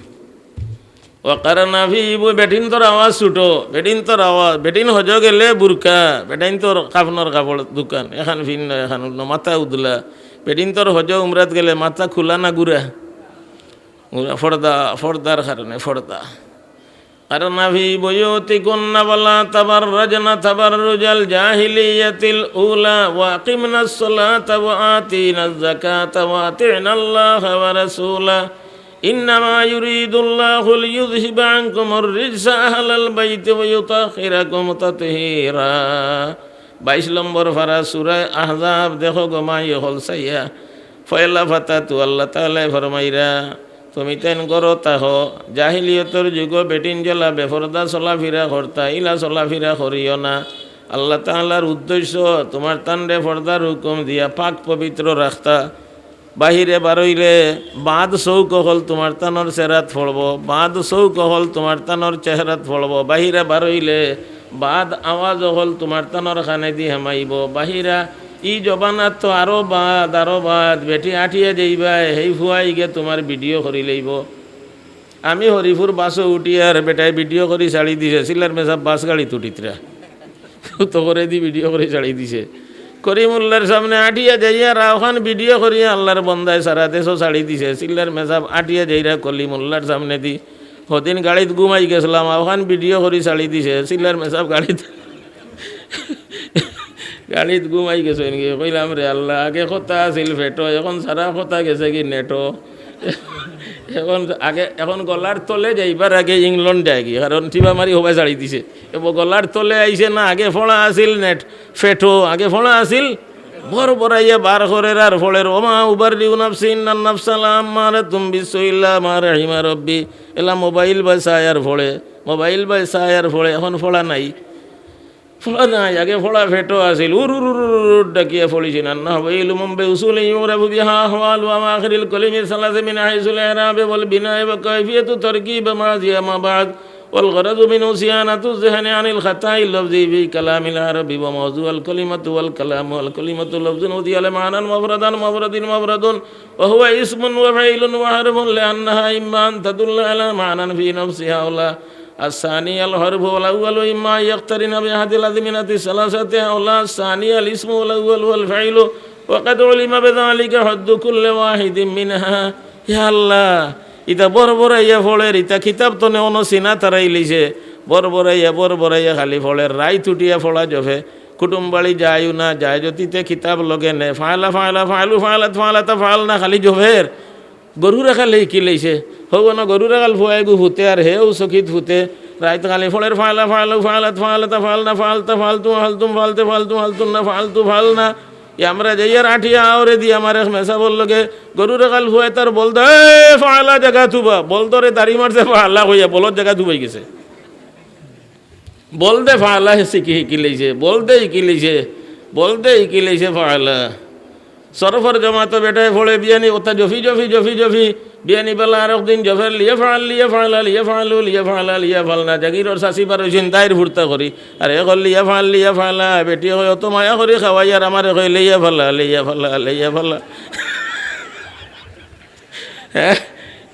ওয়াকারনা ফি বু-, বেটিন্তর আওয়াজ ছুটো, বেটিন্তর আওয়াজ, বেটিন হজো গেলে বুরকা, বেটিন্তর কাফনর কাপড় দোকান, এখান ফিন্ন, এখান উন্ন, মাথা উদলা। বেটিন্তর হজো উমরাত গেলে মাথা খুলা না গুরা? গুরা, পর্দা, পর্দার কারণে পর্দা। وقرن في بيوتكن ولا تبرجن تبرج الجاهلية الأولى وأقمن الصلاة وآتين الزكاة وأطعن الله ورسوله إنما يريد الله ليذهب عنكم الرجس أهل البيت ويطهركم تطهيرا। বাইশ নম্বর পারা, সূরা আহজাব। দেখো গো মাই অকল চাইয়া, পয়লা পাতাত আল্লাহ তাআলায় ফরমাইরা, তুমি তাইন ঘরো থাকো, জাহিলিয়তর যুগো বেটিন যেলা বেপর্দা চলাফিরা করতা, ইলা চলাফিরা করিও না। আল্লাহ তাআলার উদ্দেশ্য, তুমার তানরে পর্দার হুকুম দিয়া পাক পবিত্র রাখতা। বাহিরে বারইলে বাদ চউখ অকল তুমার তানর চেহারাত পড়বো, বাদ চউখ অকল তুমার তানর চেহারাত পড়বো। বাহিরে বারইলে বাদ আওয়াজ অকল তুমার তানর কানেদি হামাইবো। বাহিরা ই জমানাত তো আরো বাদ, আরো বাদ। বেটি আটিয়া যাইবায়, হেই ফুয়াইগে তুমার ভিডিও করি লইবো। আমি হরিপুর বাসো উঠিয়ার বেটায় ভিডিও করি ছাড়ি দিছে, চিল্লার মেসাব বাস গাড়িত উঠিত্রা। তো করেদি ভিডিও করি ছাড়ি দিছে। কলিমুল্লার সামনে আটিয়া যাইয়ার অখান ভিডিও করিয়া আল্লার বন্দায় সারা দেশো ছাড়ি দিছে। চিল্লার মেসাব আটিয়া যাইরা কলিমুল্লার সামনেদি। হদিন গাড়িত ঘুমাই গেছলাম, অখান ভিডিও করি ছাড়ি দিছে। চিল্লার মেসাব গাড়িত গাড়িত ঘুমাই গেছইন গি। কইলাম, "রে আল্লাহ, আগে কথা আছিল পেটো, এখন সারা কথা গেছে গি নেটো।" এখন আগে, এখন গলার তলে যাইবার আগে ইংল্যান্ড যায় গি, কারণ টিপা মারি হবায় ছাড়ি দিছে। এবার গলার তলে আইছে না, আগে ফোড়া আছিল নেট, পেটো, আগে ফোড়া আছিল, বরবরাইয়া বার করের আর ফোড়ের, "ওমা উবাররিউ নাফসি ইন্নান নাফসা লাআম্মারাতুম বিসসুই ইল্লা মা রাহিমা রব্বি।" এলা মোবাইল বায় চায় আর ফোড়ে, মোবাইল বায় চায় আর ফোড়ে, এখন ফোড়া নাই। ফোড়া নাই, আগে ফোড়া পেটো আছিল। উর উর উর উর উর ডাকিয়া ফড়িছে না। أنه فعل منبع أصول يعرف بها أحوال أواخر الكلم الثلاث من حيث الإعراب والبناء وكيفية تركيب ما فيها ما بعد. والغرض منه صيانة الذهن عن الخطأ اللفظي في كلام العرب وموضوع الكلمة والكلام. والكلمة لفظ وضع لمعنى مفردا مفرد مفرد وهو اسم وفعل وحرف لأنها إما أن تدل على معنى في نفسها أو لا. الثاني الحرف والأول إما أن يقترن بأحد الأزمنة الثلاثة أو لا، الثاني الاسم والأول هو الفعل، وقد علم بذلك حد كل واحد منها. ইয়া আল্লাহ, ইতা বড় বড় ইয়া ফড়ের, ইতা কিতাব তনে অনো সিনা তারাই লিছে। বড় বড় ইয়া, বড় বড় ইয়া খালি ফড়ের, রাইত উঠিয়া ফড়া জফে। কুটুম বাড়ি যায়ও না, যায় যতিতে কিতাব লগে নে। ফালা, ফালা, ফালু, ফালাত, ফালাতা, ফালনা খালি জফের। গরু রাখাল হিকি লইছে। হউ অনো গরু রাখাল ফুয়াইগু ফুতে আর হেউ চকিত ফুতে। রাইত খালি ফড়ের ফালা, ফালু, ফালাত, ফালাতা, ফালনা, ফালতা, ফালতু, ফালতুম, ফালতে, ফালতু, ফালতুন্না, ফালতু, ফালনা। ই আমরা যাইয়ার আটিয়া আওরে দি আমার এক মেসাবর লগে গরু রাখাল ফুয়ায় তার বলদ, "এ ফালা জাগাত হুবা।" বলদরে দাড়ি মারছে ফালা কইয়া, বলদ জাগাত হুবাই গেছে। বলদে ফালা হে শিখি হিকি লইছে, বলদে হিকি লইছে, বলদে হিকি লইছে ফালা। সরফর জমাতো বেটায় ফড়ে বিয়ানি, অতা জফি, জফি, জফি, জফি। বিয়ানি বেলা আরক দিন জফের লিয়া ফাল, লিয়া ফালা, লিয়া ফালু, লিয়া ফালা, লিয়া ফালনা। জাগিরর চাচি বার অইছইন, দাইর ফুর্তা করি। আর এ কয় লিয়া ফাল, লিয়া ফালা, বেটি কয় অত মায়া করি খাওয়াই, আর আমারে কয় লিয়া ফালা, লিয়া ফালা, লিয়া ফালা। হ্যাঁ,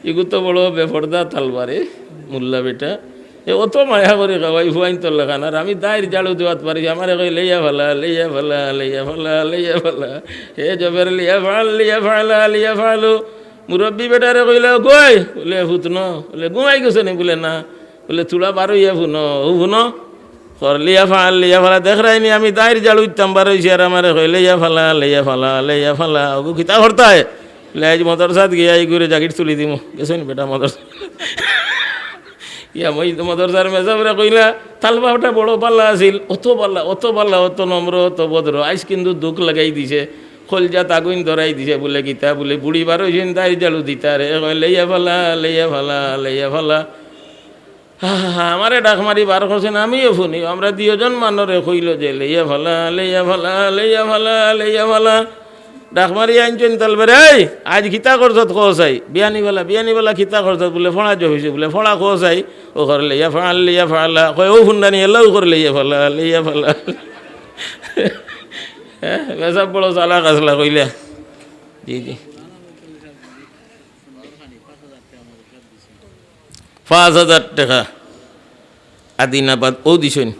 ইগু তো বড় বেফর্দা তালবারে, মোল্লা বেটা। এ অত মায়া করি খাওয়াই ফুয়াইন তোর লাখান, আর আমি দাইর ঝাড়ু দেওয়াত পারি, আমারে কয় লিয়া ফালা, লিয়া ফালা, লিয়া ফালা, লিয়া ফালা। হে জফের লিয়া ফাল, লিয়া ফালা, লিয়া ফালু। মুরব্বি বেটারে কইলা, "কই?" বলে, "ফুত ন।" বলে, "ঘুমাই গেছে নি?" বলে, "না।" বলে, "থুড়া বারইয়া ফুনো, ও ফুনো।" কর লিয়া ফাল, লিয়া ফালা, দেখরায়নি আমি দাইর ঝাড়ু দিতাম বার অইছি, আর আমারে কয়, "লিয়া ফালা, লিয়া ফালা, লিয়া ফালা।" ওগু কিতা করতায়? বলে, "আইজ মাদ্রাসাত গিয়া ইগুরে জাগির তুলি দিমু।" গেছইন বেটা মাদ্রাসা। ইয়া মই মাদ্রাসার মেসাবরে কইলা, "তালবা ওটা বড় বালা আছিল, অত বালা, অত বালা, অত নম্র, অত ভদ্র, আইজ কিন্তু দুখ লাগাই দিছে, কলজাত আগুইন ধরাই দিছে।" বলে, "কিতা?" বলে, "বুড়ি বার অইছইন, দাইর ঝাড়ু দিতারে।" এ কয়, "লিয়া ফালা, লিয়া ফালা, লিয়া ফালা।" হা, হা, হা, আমারে ডাক মারি বার করছইন, আমিও ফুনি। আমরা দুইজন মানরে কইল যে, "লেইয়া ফালা, লেইয়া ফালা, লেইয়া ফালা, লেইয়া ফালা।" ডাক মারি আনছইন তালবারে, "এই, আইজ কিতা করছত কও চাই?" "বিয়ানি বেলা, বিয়ানি বেলা কিতা করছত?" বলে, "ফড়া জফিছে।" বলে, "ফড়া কও চাই।" ও কর লেইয়া ফাল, লেইয়া ফালা। কয়, "ও ফুন্ডানি, এলাও কর লেইয়া ফালা, লেইয়া ফালা।" হ্যাঁ, মেসাব বড় চালাক আছলা কইলা। জি, জি। পাঁচ হাজার টেকা আদিনাবাদ, ও দিছইন।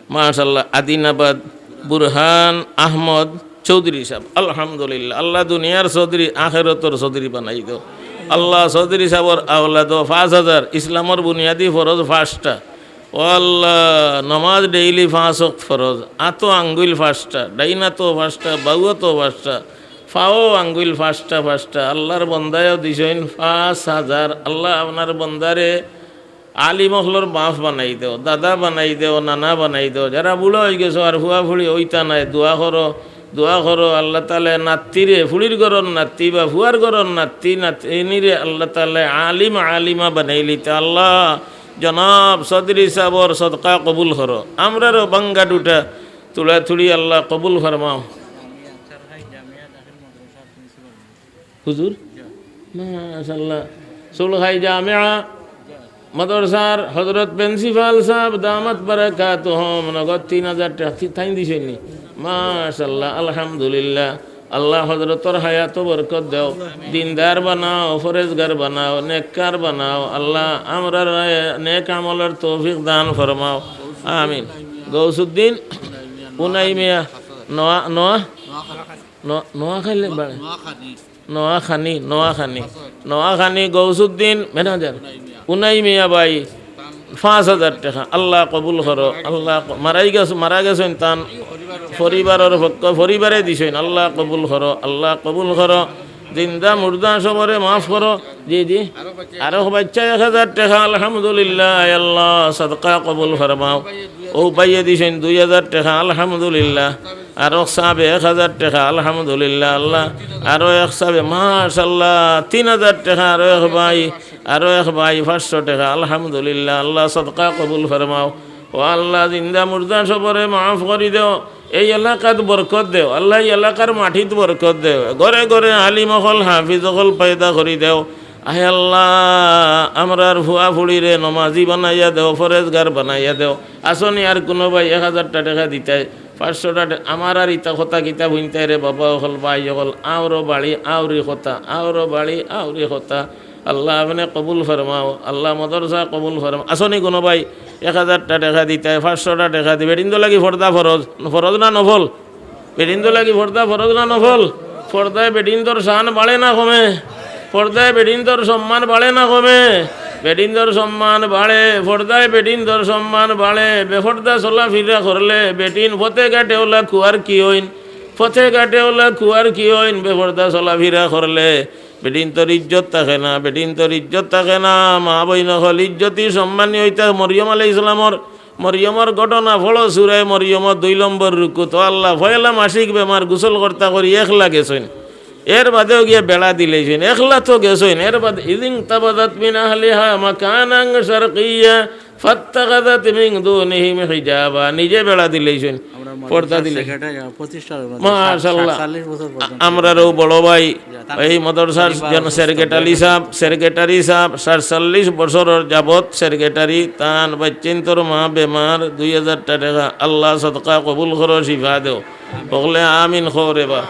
মাশাআল্লাহ, আদিনাবাদ বুরহান আহমদ চৌধুরী সাব। আলহামদুলিল্লাহ, আল্লাহ দুনিয়ার চৌধুরী, আখেরাতর চৌধুরী বানাই দেও। আল্লাহ চৌধুরী সাবর আওলাদো পাঁচ হাজার, ইসলামর বুনিয়াদি ফরজ পাঁচটা। ও আল্লাহ, নমাজ daily পাঁচ ওয়াক্ত ফরজ, আতো আঙ্গুইল পাঁচটা, ডাইনাতো পাঁচটা, বাউয়াতো পাঁচটা, ফাও আঙ্গুইল পাঁচটা পাঁচটা। আল্লাহর বন্দায়ও দিছইন পাঁচ হাজার। আল্লাহ আপনার বন্দারে আলিম অকলর বাফ বানাই দেও, দাদা বানাই দেও, নানা বানাই দেও। যারা বুড়া অই গেছো আর ফুয়া ফুড়ি অইতা নায়, দোয়া করো, দোয়া করো। আল্লাহ তাআলা নাতিরে, ফুড়ির ঘরর নাতি বা ফুয়ার ঘরর নাতি, নাতিনিরে আল্লাহ তাআলা আলিম আলিমা বানাইলিতা। আল্লাহ জনাব চৌধুরী সাবর সদকা কবুল করো। আমরারও বাঙ্গা দুটা তুড়া তুড়ি আল্লাহ কবুল ফরমাও। হুজুর? মাশাআল্লাহ। সুলখাই জামিয়া মাদ্রাসার হযরত প্রিন্সিপাল সাব দামাত বারাকাতুহুম নগদ তিন হাজার টেকা তি-, তাইন দিছইন নি? মাশাআল্লাহ, আলহামদুলিল্লাহ। আল্লাহ হযরতর হায়াতো বরকত দেও, দিনদার বানাও, ফরেজগার বানাও, নেককার বানাও। আল্লাহ আমরারে নেক আমলর তৌফিক দান ফরমাও। আমিন। গৌসুদ্দিন উনাইমিয়া, নোয়া, নোয়া? ন-, নোয়াখালী বাড়ি? নোয়াখালী, নোয়াখালী, নোয়াখালী। গৌসুদ্দিন ম্যানেজার। উনাই মিয়া ভাই, পাঁচ হাজার টেকা। আল্লাহ কবুল করো। আল্লাহ ক-, মারাই গেছ-, মারা গেছইন তান পরিবারর পক্ষ, পরিবারে দিছইন। আল্লাহ কবুল করো, আল্লাহ কবুল করো। জিন্দা মুর্দা সবরে মাফ করো। জি, জি। আরো বাচ্চা এক হাজার টেকা, আলহামদুলিল্লাহ। আয় আল্লাহ, সদকা কবুল ফরমাও। ও ভাইয়ে দিছইন দুই হাজার টেকা, আলহামদুলিল্লাহ। আরো এক সাবে এক হাজার টেকা, আলহামদুলিল্লাহ। আল্লাহ, আরো এক সাবে, মাশাআল্লাহ, তিন হাজার টেকা। আরো এক ভাই, আরো এক ভাই পাঁচশো টেকা, আলহামদুলিল্লাহ। আল্লাহ, সদকা কবুল ফরমাও। ও আল্লাহ, জিন্দা মুর্দা সবরে মাফ করি দেও। এই এলাকাত বরকত দেও। আল্লাহ, এই এলাকার মাটিত বরকত দেও। ঘরে ঘরে আলিম অকল, হাফিজ অকল পয়দা করি দেও। আয় আল্লাহ, আমরার ফুয়া ফুড়িরে নমাজি বানাইয়া দেও, ফরেজগার বানাইয়া দেও। আছনি আর কুনু ভাই এক হাজারটা টেকা দিতায়, পাঁচশোটা টে-, আমার আর ইতা কথা কিতা হুনতায় রে বাবা অকল, ভাই অকল, আওরো বাড়ি আওরি কথা, আওরো বাড়ি আওরি কথা। আল্লাহ আপনে কবুল ফরমাও, আল্লাহ মাদ্রাসা কবুল ফরমাও। আছনি কুনু ভাই এক হাজারটা টেকা দিতায়, পাঁচশোটা টেকা দিবে, বেটিন্তর লাগি পর্দা ফরজ, ফরজ না নফল? বেটিন্তর লাগি পর্দা ফরজ না নফল? পর্দায় বেটিন্তর শান বাড়ে না কমে? পর্দায় বেটিন্তর সম্মান বাড়ে না কমে? বেটিন্তর সম্মান বাড়ে, পর্দায় বেটিন্তর সম্মান বাড়ে। বেপর্দা চলাফিরা করলে বেটিন পথে ঘাটে অলা কুয়ার কি অইন, পথে ঘাটে অলা কুয়ার কি অইন, বেপর্দা চলাফিরা করলে বেটিন্তর ইজ্জত থাকে না, বেটিন্তর ইজ্জত থাকে না। মা বইন অকল, ইজ্জতি সম্মানী অইতা। মরিয়ম আলাইহিস সালামর, মরিয়মর ঘটনা পড়ো, সূরা মরিয়মর দুই নম্বর রুকুত। ও আল্লাহ, পয়লা মাসিক বেমার, গোসল করতা করি একলা গেছইন, এর বাদেও গিয়া বেড়া দিলাইছইন, একলা তো গেছইন, এর বাদে ইযিনতাবাযাত মিন আহলিহা মাকানান শারকিয়্যা ফাত্তাখাযাত মিন দুনিহিম হিজাবা, নিজে বেড়া দিলাইছইন, আমরা পর্দা মাদ্রাসার দিলাইছইন। সেক্রেটারি, আহ, পঁচিশ সালের মধ্যে, মাশাআল্লাহ। সাতচল্লিশ বছর পর্যন্ত। আমরারও বড় ভাই, জি, তান এই মাদ্রাসার পরিবার জন অসুস্থ, সেক্রেটারি সাহেব, সেক্রেটারি সাহেব সাতচল্লিশ বছরর যাবত সেক্রেটারি, তান বাইচ্চাইন্তর মা বেমার, দুই হাজারটা টেকা, আল্লাহ সদকা কবুল করো, শিফা দেও। হকলে আমিন কও রে বা।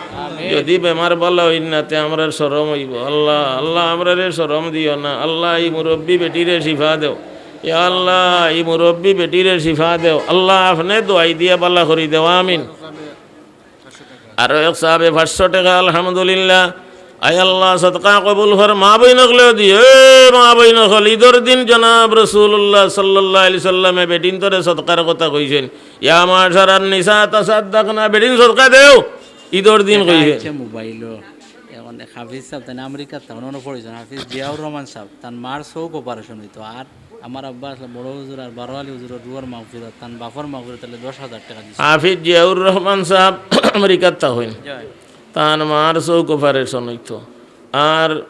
যদি বেমার ভালা অইন না, তে আমরার শরম অইবো। আল্লাহ, আল্লাহ, আমরারে শরম দিও না। আল্লাহ, ই মুরব্বি বেটিরে শিফা দেও। ইয়া আল্লাহ, ই মুরব্বি বেটিরে শিফা দেও। আল্লাহ, আপনে দোয়াই দিয়া ভালা করি দেও। আমিন। আরো এক সাহেবে পাঁচশো টেকা, আলহামদুলিল্লাহ। আয় আল্লাহ, সদকা কবুল কর। মা বইন অকলেও দিও। এ মা বইন অকল, ইদর দিন জনাব রাসুলুল্লাহ সাল্লাল্লাহু আলাইহি সাল্লামে বেটিন্তরে সদকার কথা কইছইন। ইয়া মাশারান নিসা তাসাদ্দাকনা, বেটিন সদকা দেও ইদর দিন কইছইন। মোবাইলও। এখন হাফিজ সাহেব, তাইন আমেরিকাত তখন পড়ছইন। হাফিজ জিয়াউর রহমান সাহেব, তান মার চউখ অপারেশন অইতো। আর আমার আব্বা আছলা বড় হুজুর আর বারো আলী হুজুরর রুহর মাগফিরাত, তান বাপর মাগফিরাত, তাইলে দশ হাজার টেকা দিছইন। হাফিজ জিয়াউর রহমান সাহেব আমেরিকাত থাকইন। জয়। তান মার চউখ অপারেশন অইতো। আর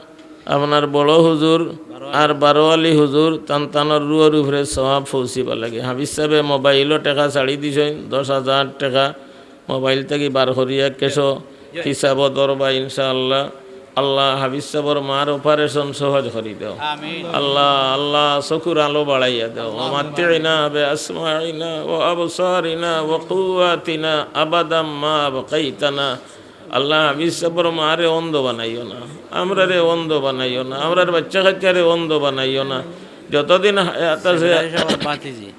আপনার বড় হুজুর আর বারো আলী হুজুর, তান তানর রুহর উপরে সওয়াব পৌঁছিবার লাগি। হাফিজ সাহেবে মোবাইলো টেকা ছাড়ি দিছইন, দশ হাজার টেকা। মোবাইল থাকি বার করিয়া ক্যাশো হিসাবো ধরবা ইনশাআল্লাহ। আল্লাহ হাফিজ সাহেবর মার অপারেশন সহজ করি দেও। আমিন। আল্লাহ, আল্লাহ চকুর আলো বাড়াইয়া দেও। আল্লাহুম্মা আমিন। ওমাত্তিনা বিআসমাইনা ওয়া আবসারিনা ওয়া কুওয়াতিনা আবাদাম মা আবকাইতানা। আল্লাহ হাফিজ সাহেবর মারে অন্ধ বানাইও না, আমরারে অন্ধ বানাইও না, আমরার বাচ্চা কাচ্চারে অন্ধ বানাইও না। যতদিন হায়াত আছে সেক্রেটারি সাহেবর ভাতিজি।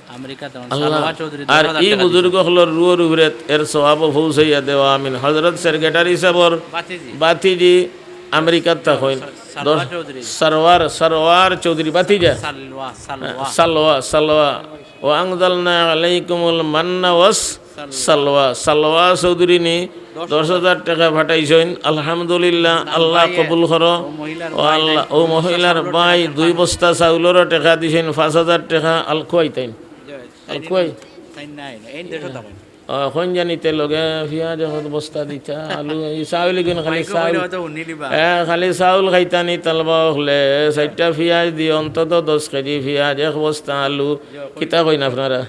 আমেরিকাত এখন আল্লাহ, সালওয়া চৌধুরী আর দশ হাজার ই টেকা বুজুর্গ দিছে। অকলর রুহর উপরে এর সওয়াবও পৌঁছাইয়া দেও, আমিন। হযরত সেক্রেটারি সাহেবর ভাতিজি। ভাতিজি আমেরিকাত থাকইন। সালওয়া দশ, চৌধুরী। সরওয়ার, সরওয়ার চৌধুরী ভাতিজা। সালওয়া, সালওয়া। সালওয়া, সালওয়া। ওয়া আনজালনা আলাইকুমুল মান্না ওয়াস সালওয়া। সালওয়া চৌধুরী নি দশ হাজার টেকা পাঠাইছইন। আলহামদুলিল্লাহ, আল্লাহ কবুল করো। ও মহিলার ও ভাই আল্লাহ, নাই, ও মহিলার ভাই দুই বস্তা চাউলরও টেকা দিছইন, পাঁচ হাজার টেকা। আল খুয়াইতাইন। জয়। আল খুয়াই। তাই নাই, এই দেশো থাকেন। আহ, কোন জানিতে লগে পিয়াজ এক বস্তা দিতা, আলু, এই চাউল ইগুন খালি মাইকো চাউল। কইলে হয়তো হুনি লিবা। এ, খালি চাউল খাইতা নি তালবা অকলে, চাইরটা পিয়াজ দিও, অন্তত দশ কেজি পিয়াজ, এক বস্তা আলু। কিতা কইন আপনারা?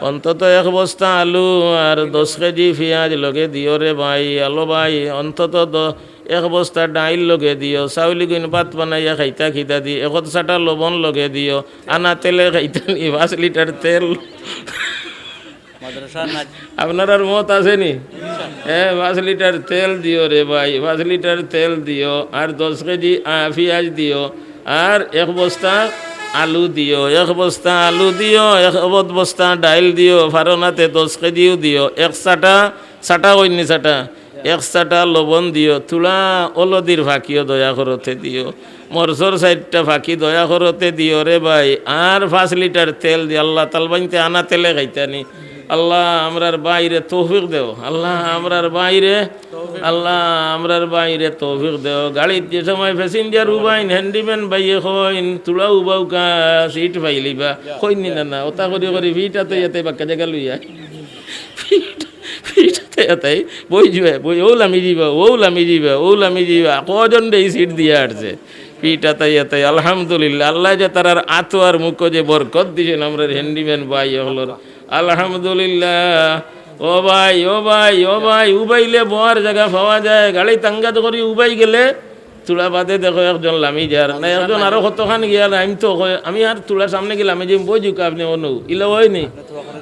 অন্তত এক বস্তা আলু আর দশ কেজি পিয়াজ লগে দিও রে ভাই, আলো ভাই, অন্তত দ-, এক বস্তা ডাইল লগে দিও, চাউল ইগুন ভাত বানাইয়া খাইতা কিতা দি, একত চাটা লবণ লগে দিও, আনা তেলে খাইতা নি, পাঁচ লিটার তেল। মাদ্রাসার নাজ- আপনারার মত আছে নি? এ, পাঁচ লিটার তেল দিও রে ভাই, পাঁচ লিটার তেল দিও, আর দশ কেজি, আ, পিয়াজ দিও, আর এক বস্তা আলু দিও, এক বস্তা আলু দিও, এক বদ-, বস্তা ডাইল দিও, পারো না তে দশ কেজিও দিও, এক চাটা, চাটা কইন নি চাটা, এক চাটা লবণ দিও, থুড়া অলদির ফাকিও দয়া করতে দিও, মরচর চাইরটা ফাকি দয়া করতে দিও রে ভাই, আর পাঁচ লিটার তেল দিও। আল্লাহ, তালবাইনতে আনা তেলে খাইতা নি। আল্লাহ, আমরার ভাইরে তৌফিক দেও। আল্লাহ, আমরার ভাইরে, আল্লাহ, আমরার ভাইরে তৌফিক দেও। গাড়িত যে সময় passenger উবাইন, handyman ভাইয়ে কইন, "তুলা উবাউকা, seat পাইলিবা।" কইন নি না, না, ওতা করি করি, ফিট আতে ইয়াতে বাক্কা জাগা লইয়া। ফিট, ফিট আতে ইয়াতে, বই যাইবা, বই, ও লামি যাইবা, ও লামি যাইবা, ও লামি যাইবা। কয়জন রে ই seat দিয়া আটছে? ফিট আতে ইয়াতে, আলহামদুলিল্লাহ। আল্লাহ যে তারার আতো আর মুখো যে বরকত দিছইন, আমরার handyman ভাই অকলর। আলহামদুলিল্লাহ। ও ভাই, ও ভাই, ও ভাই, উবাইলে বওয়ার জাগা পাওয়া যায়। গাড়ি তাঙ্গাত করি উবাই গেলে, তুলা বাদে দেখো একজন লামি যার। না, একজন আরো কতখান গিয়া লাইন তো কয়, "আমি আর তুলার সামনে গিয়া লামি যাইম, বই যুকা আপনে অনু।" ইলা অয়নি?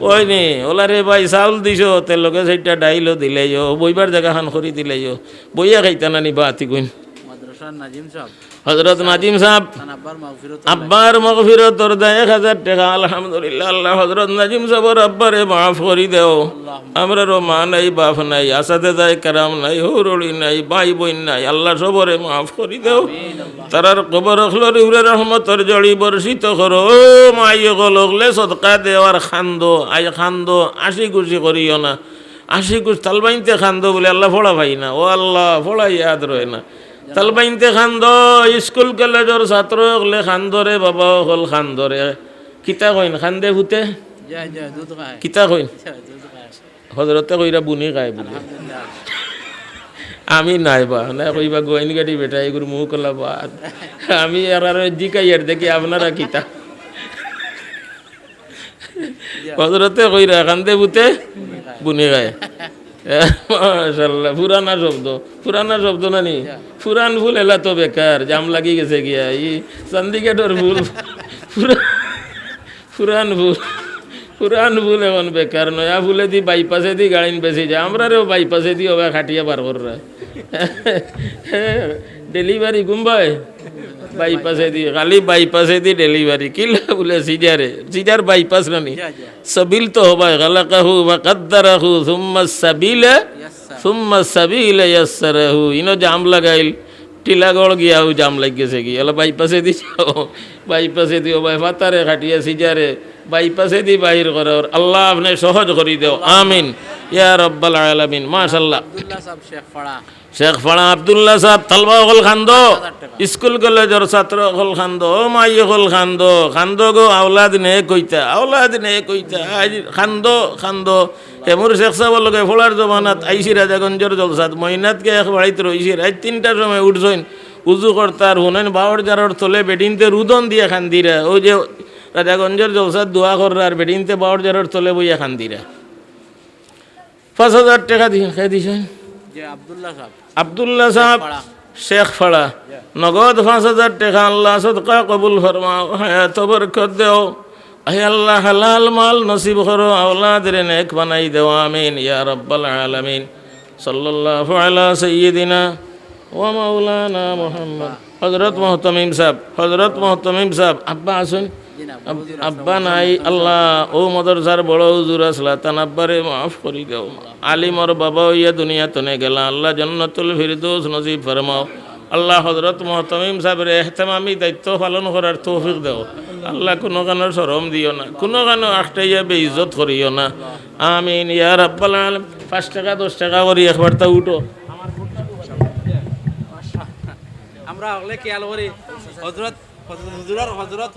অয়নি। ওলা রে ভাই, চাউল দিছো, তে লগে চাইরটা ডাইলও দিলাইও, বইবার জাগাখান করি দিলাইও। বইয়া খাইতা না নি বা আতি কইন। মাদ্রাসার নাজিম সাহেব। হজরত নাজিম সাব, তান আব্বার মাগফিরত আব্বার মগফিরতর দায় এক হাজার টেকা, আলহামদুলিল্লাহ। আল্লাহ হজরত নাজিম সাবর আব্বারে মাফ করি দেও। আল্লাহুম্মা। আমরারও মা নাই, বাপ নাই, আসাদেজায়ে কেরাম নাই, হউরড়ি নাই, ভাই বইন নাই, আল্লাহ সবরে মাফ করি দেও। আমিন আল্লাহ। তারার কবর অকলর উপরে রহমতর জড়ি বর্ষিত করো। ও মাই অকল, অকলে সদকা দেও আর কান্দো, আই কান্দো, হাসি খুশি করিও না। হাসি খুশি তালবাইনতে কান্দো বুলে আল্লাহ ফড়া পাই না। ও আল্লাহ, ফড়া ইয়াদ রয় না। তালবাইনতে কান্দো, স্কুল কলেজর ছাত্র অকলে কান্দো রে বাবা, অকল কান্দো রে। কিতা কইন, কান্দে পুতে? যায়, যায়, দুধ খায়। কিতা কইন? যায়, দুধ খায়। হজরতে কইরা বুনি খায় বুলে। আলহামদুলিল্লাহ। আমি নাই বা, না কইবা গোয়াইন গাড়ি বেটা, এগুর মুখ কলা বাদ। আমি আর আর জিকাই আর দেখি আপনারা কিতা। হজরতে কইরা কান্দে পুতে বুনি খায়। মাশাআল্লাহ, পুরানা শব্দ, পুরানা শব্দ না নি? ফুরান ফুল এলা তো বেকার, জাম লাগি গেছে গিয়া। ই চান্দিঘাটর ফুল, ফুরা-, ফুরান ফুল, ফুরান ফুল এখন বেকার। নয়া ফুলেদি বাইপাসেদি গাড়িন বেশি যায়, আমরারেও বাইপাসেদি ওবা কাটিয়া বার কররা। ডেলিভারি ঘুমবায় বাইপাসেদি, খালি বাইপাসেদি ডেলিভারি। কিলা বুলে সিজারে, সিজার বাইপাস না নি? সবিল তো হবায়, খালাকাহু ওয়া কাদ্দারাহু, সুম্মা সাবিলা, সুম্মা সাবিলা ইয়াসসারাহু। ইনো জাম লাগাইল, টিলাগড় গিয়াও জাম লাগি গেছে গি। এলা বাইপাসেদি যাও, বাইপাসেদি ওবায় ফাতারে কাটিয়া সিজারে বাইপাসেদি বাইর করো। আল্লাহ আপনে সহজ করি দেও, আমিন ইয়া রাব্বাল আলামিন। মাশাআল্লাহ। আব্দুল্লাহ সাব শেখপাড়া। শেখপাড়া আব্দুল্লাহ সাব, তালবা অকল কান্দো, স্কুল কলেজর ছাত্র অকল কান্দো, ও মাই অকল কান্দো, কান্দো গো, আওলাদ নেক অইতা, আওলাদ নেক অইতা। আইজ কান্দো, কান্দো। হেমুর শেখ সাবর লগে ফড়ার জমানাত আইছি রাজাগঞ্জর জলসাত, মইনাত গিয়া এক বাড়িত রইছি, রাইত তিনটার সময় উঠছইন, উজু করতা আর হুনইন বাওর জারর তলে বেটিন্তে রুদন দিয়া কান্দিরা। অউ যে রাজাগঞ্জর জলসাত দোয়া কররা আর বেটিন্তে বাওর জারর তলে বইয়া কান্দিরা। পাঁচ হাজার টেকা দিছইন, কে দিছইন? যে আব্দুল্লাহ সাব। আব্দুল্লাহ সাব, শেখপাড়া। শেখপাড়া। নগদ পাঁচ হাজার টেকা। আল্লাহ সদকা কবুল ফরমাও, হায়াতো বরকত দেও। আয় আল্লাহ, হালাল মাল নসিব করো, আওলাদরে নেক বানাই দেও, আমিন ইয়া রাব্বাল আলামিন। সাল্লাল্লাহু আলা সাইয়্যিদিনা ওয়া মাওলানা মুহাম্মদ। হজরত মুহতমিম সাব, হজরত মুহতমিম সাব, আব্বা আছইন? আব-, আব্বা নাই, আল্লাহ, অউ মাদ্রাসার বড় হুজুর আছলা, তান আব্বারে মাফ করি দেও। আলিমর বাবা অইয়া দুনিয়া তনে গেলা, আল্লাহ জান্নাতুল ফিরদৌস নসিব ফরমাও। আল্লাহ হজরত মুহতমিম সাবরে এহতেমামি দায়িত্ব পালন করার তৌফিক দেও। আল্লাহ কুনুখানো শরম দিও না, কুনুখানো আখটাইয়া বেইজ্জত করিও না। আমিন ইয়া রাব্বাল আলামিন। পাঁচ টেকা, দশ টেকা করি একবার তা উঠো। আমরা হকলে খেয়াল করি, হজরত, হজরত, হজরত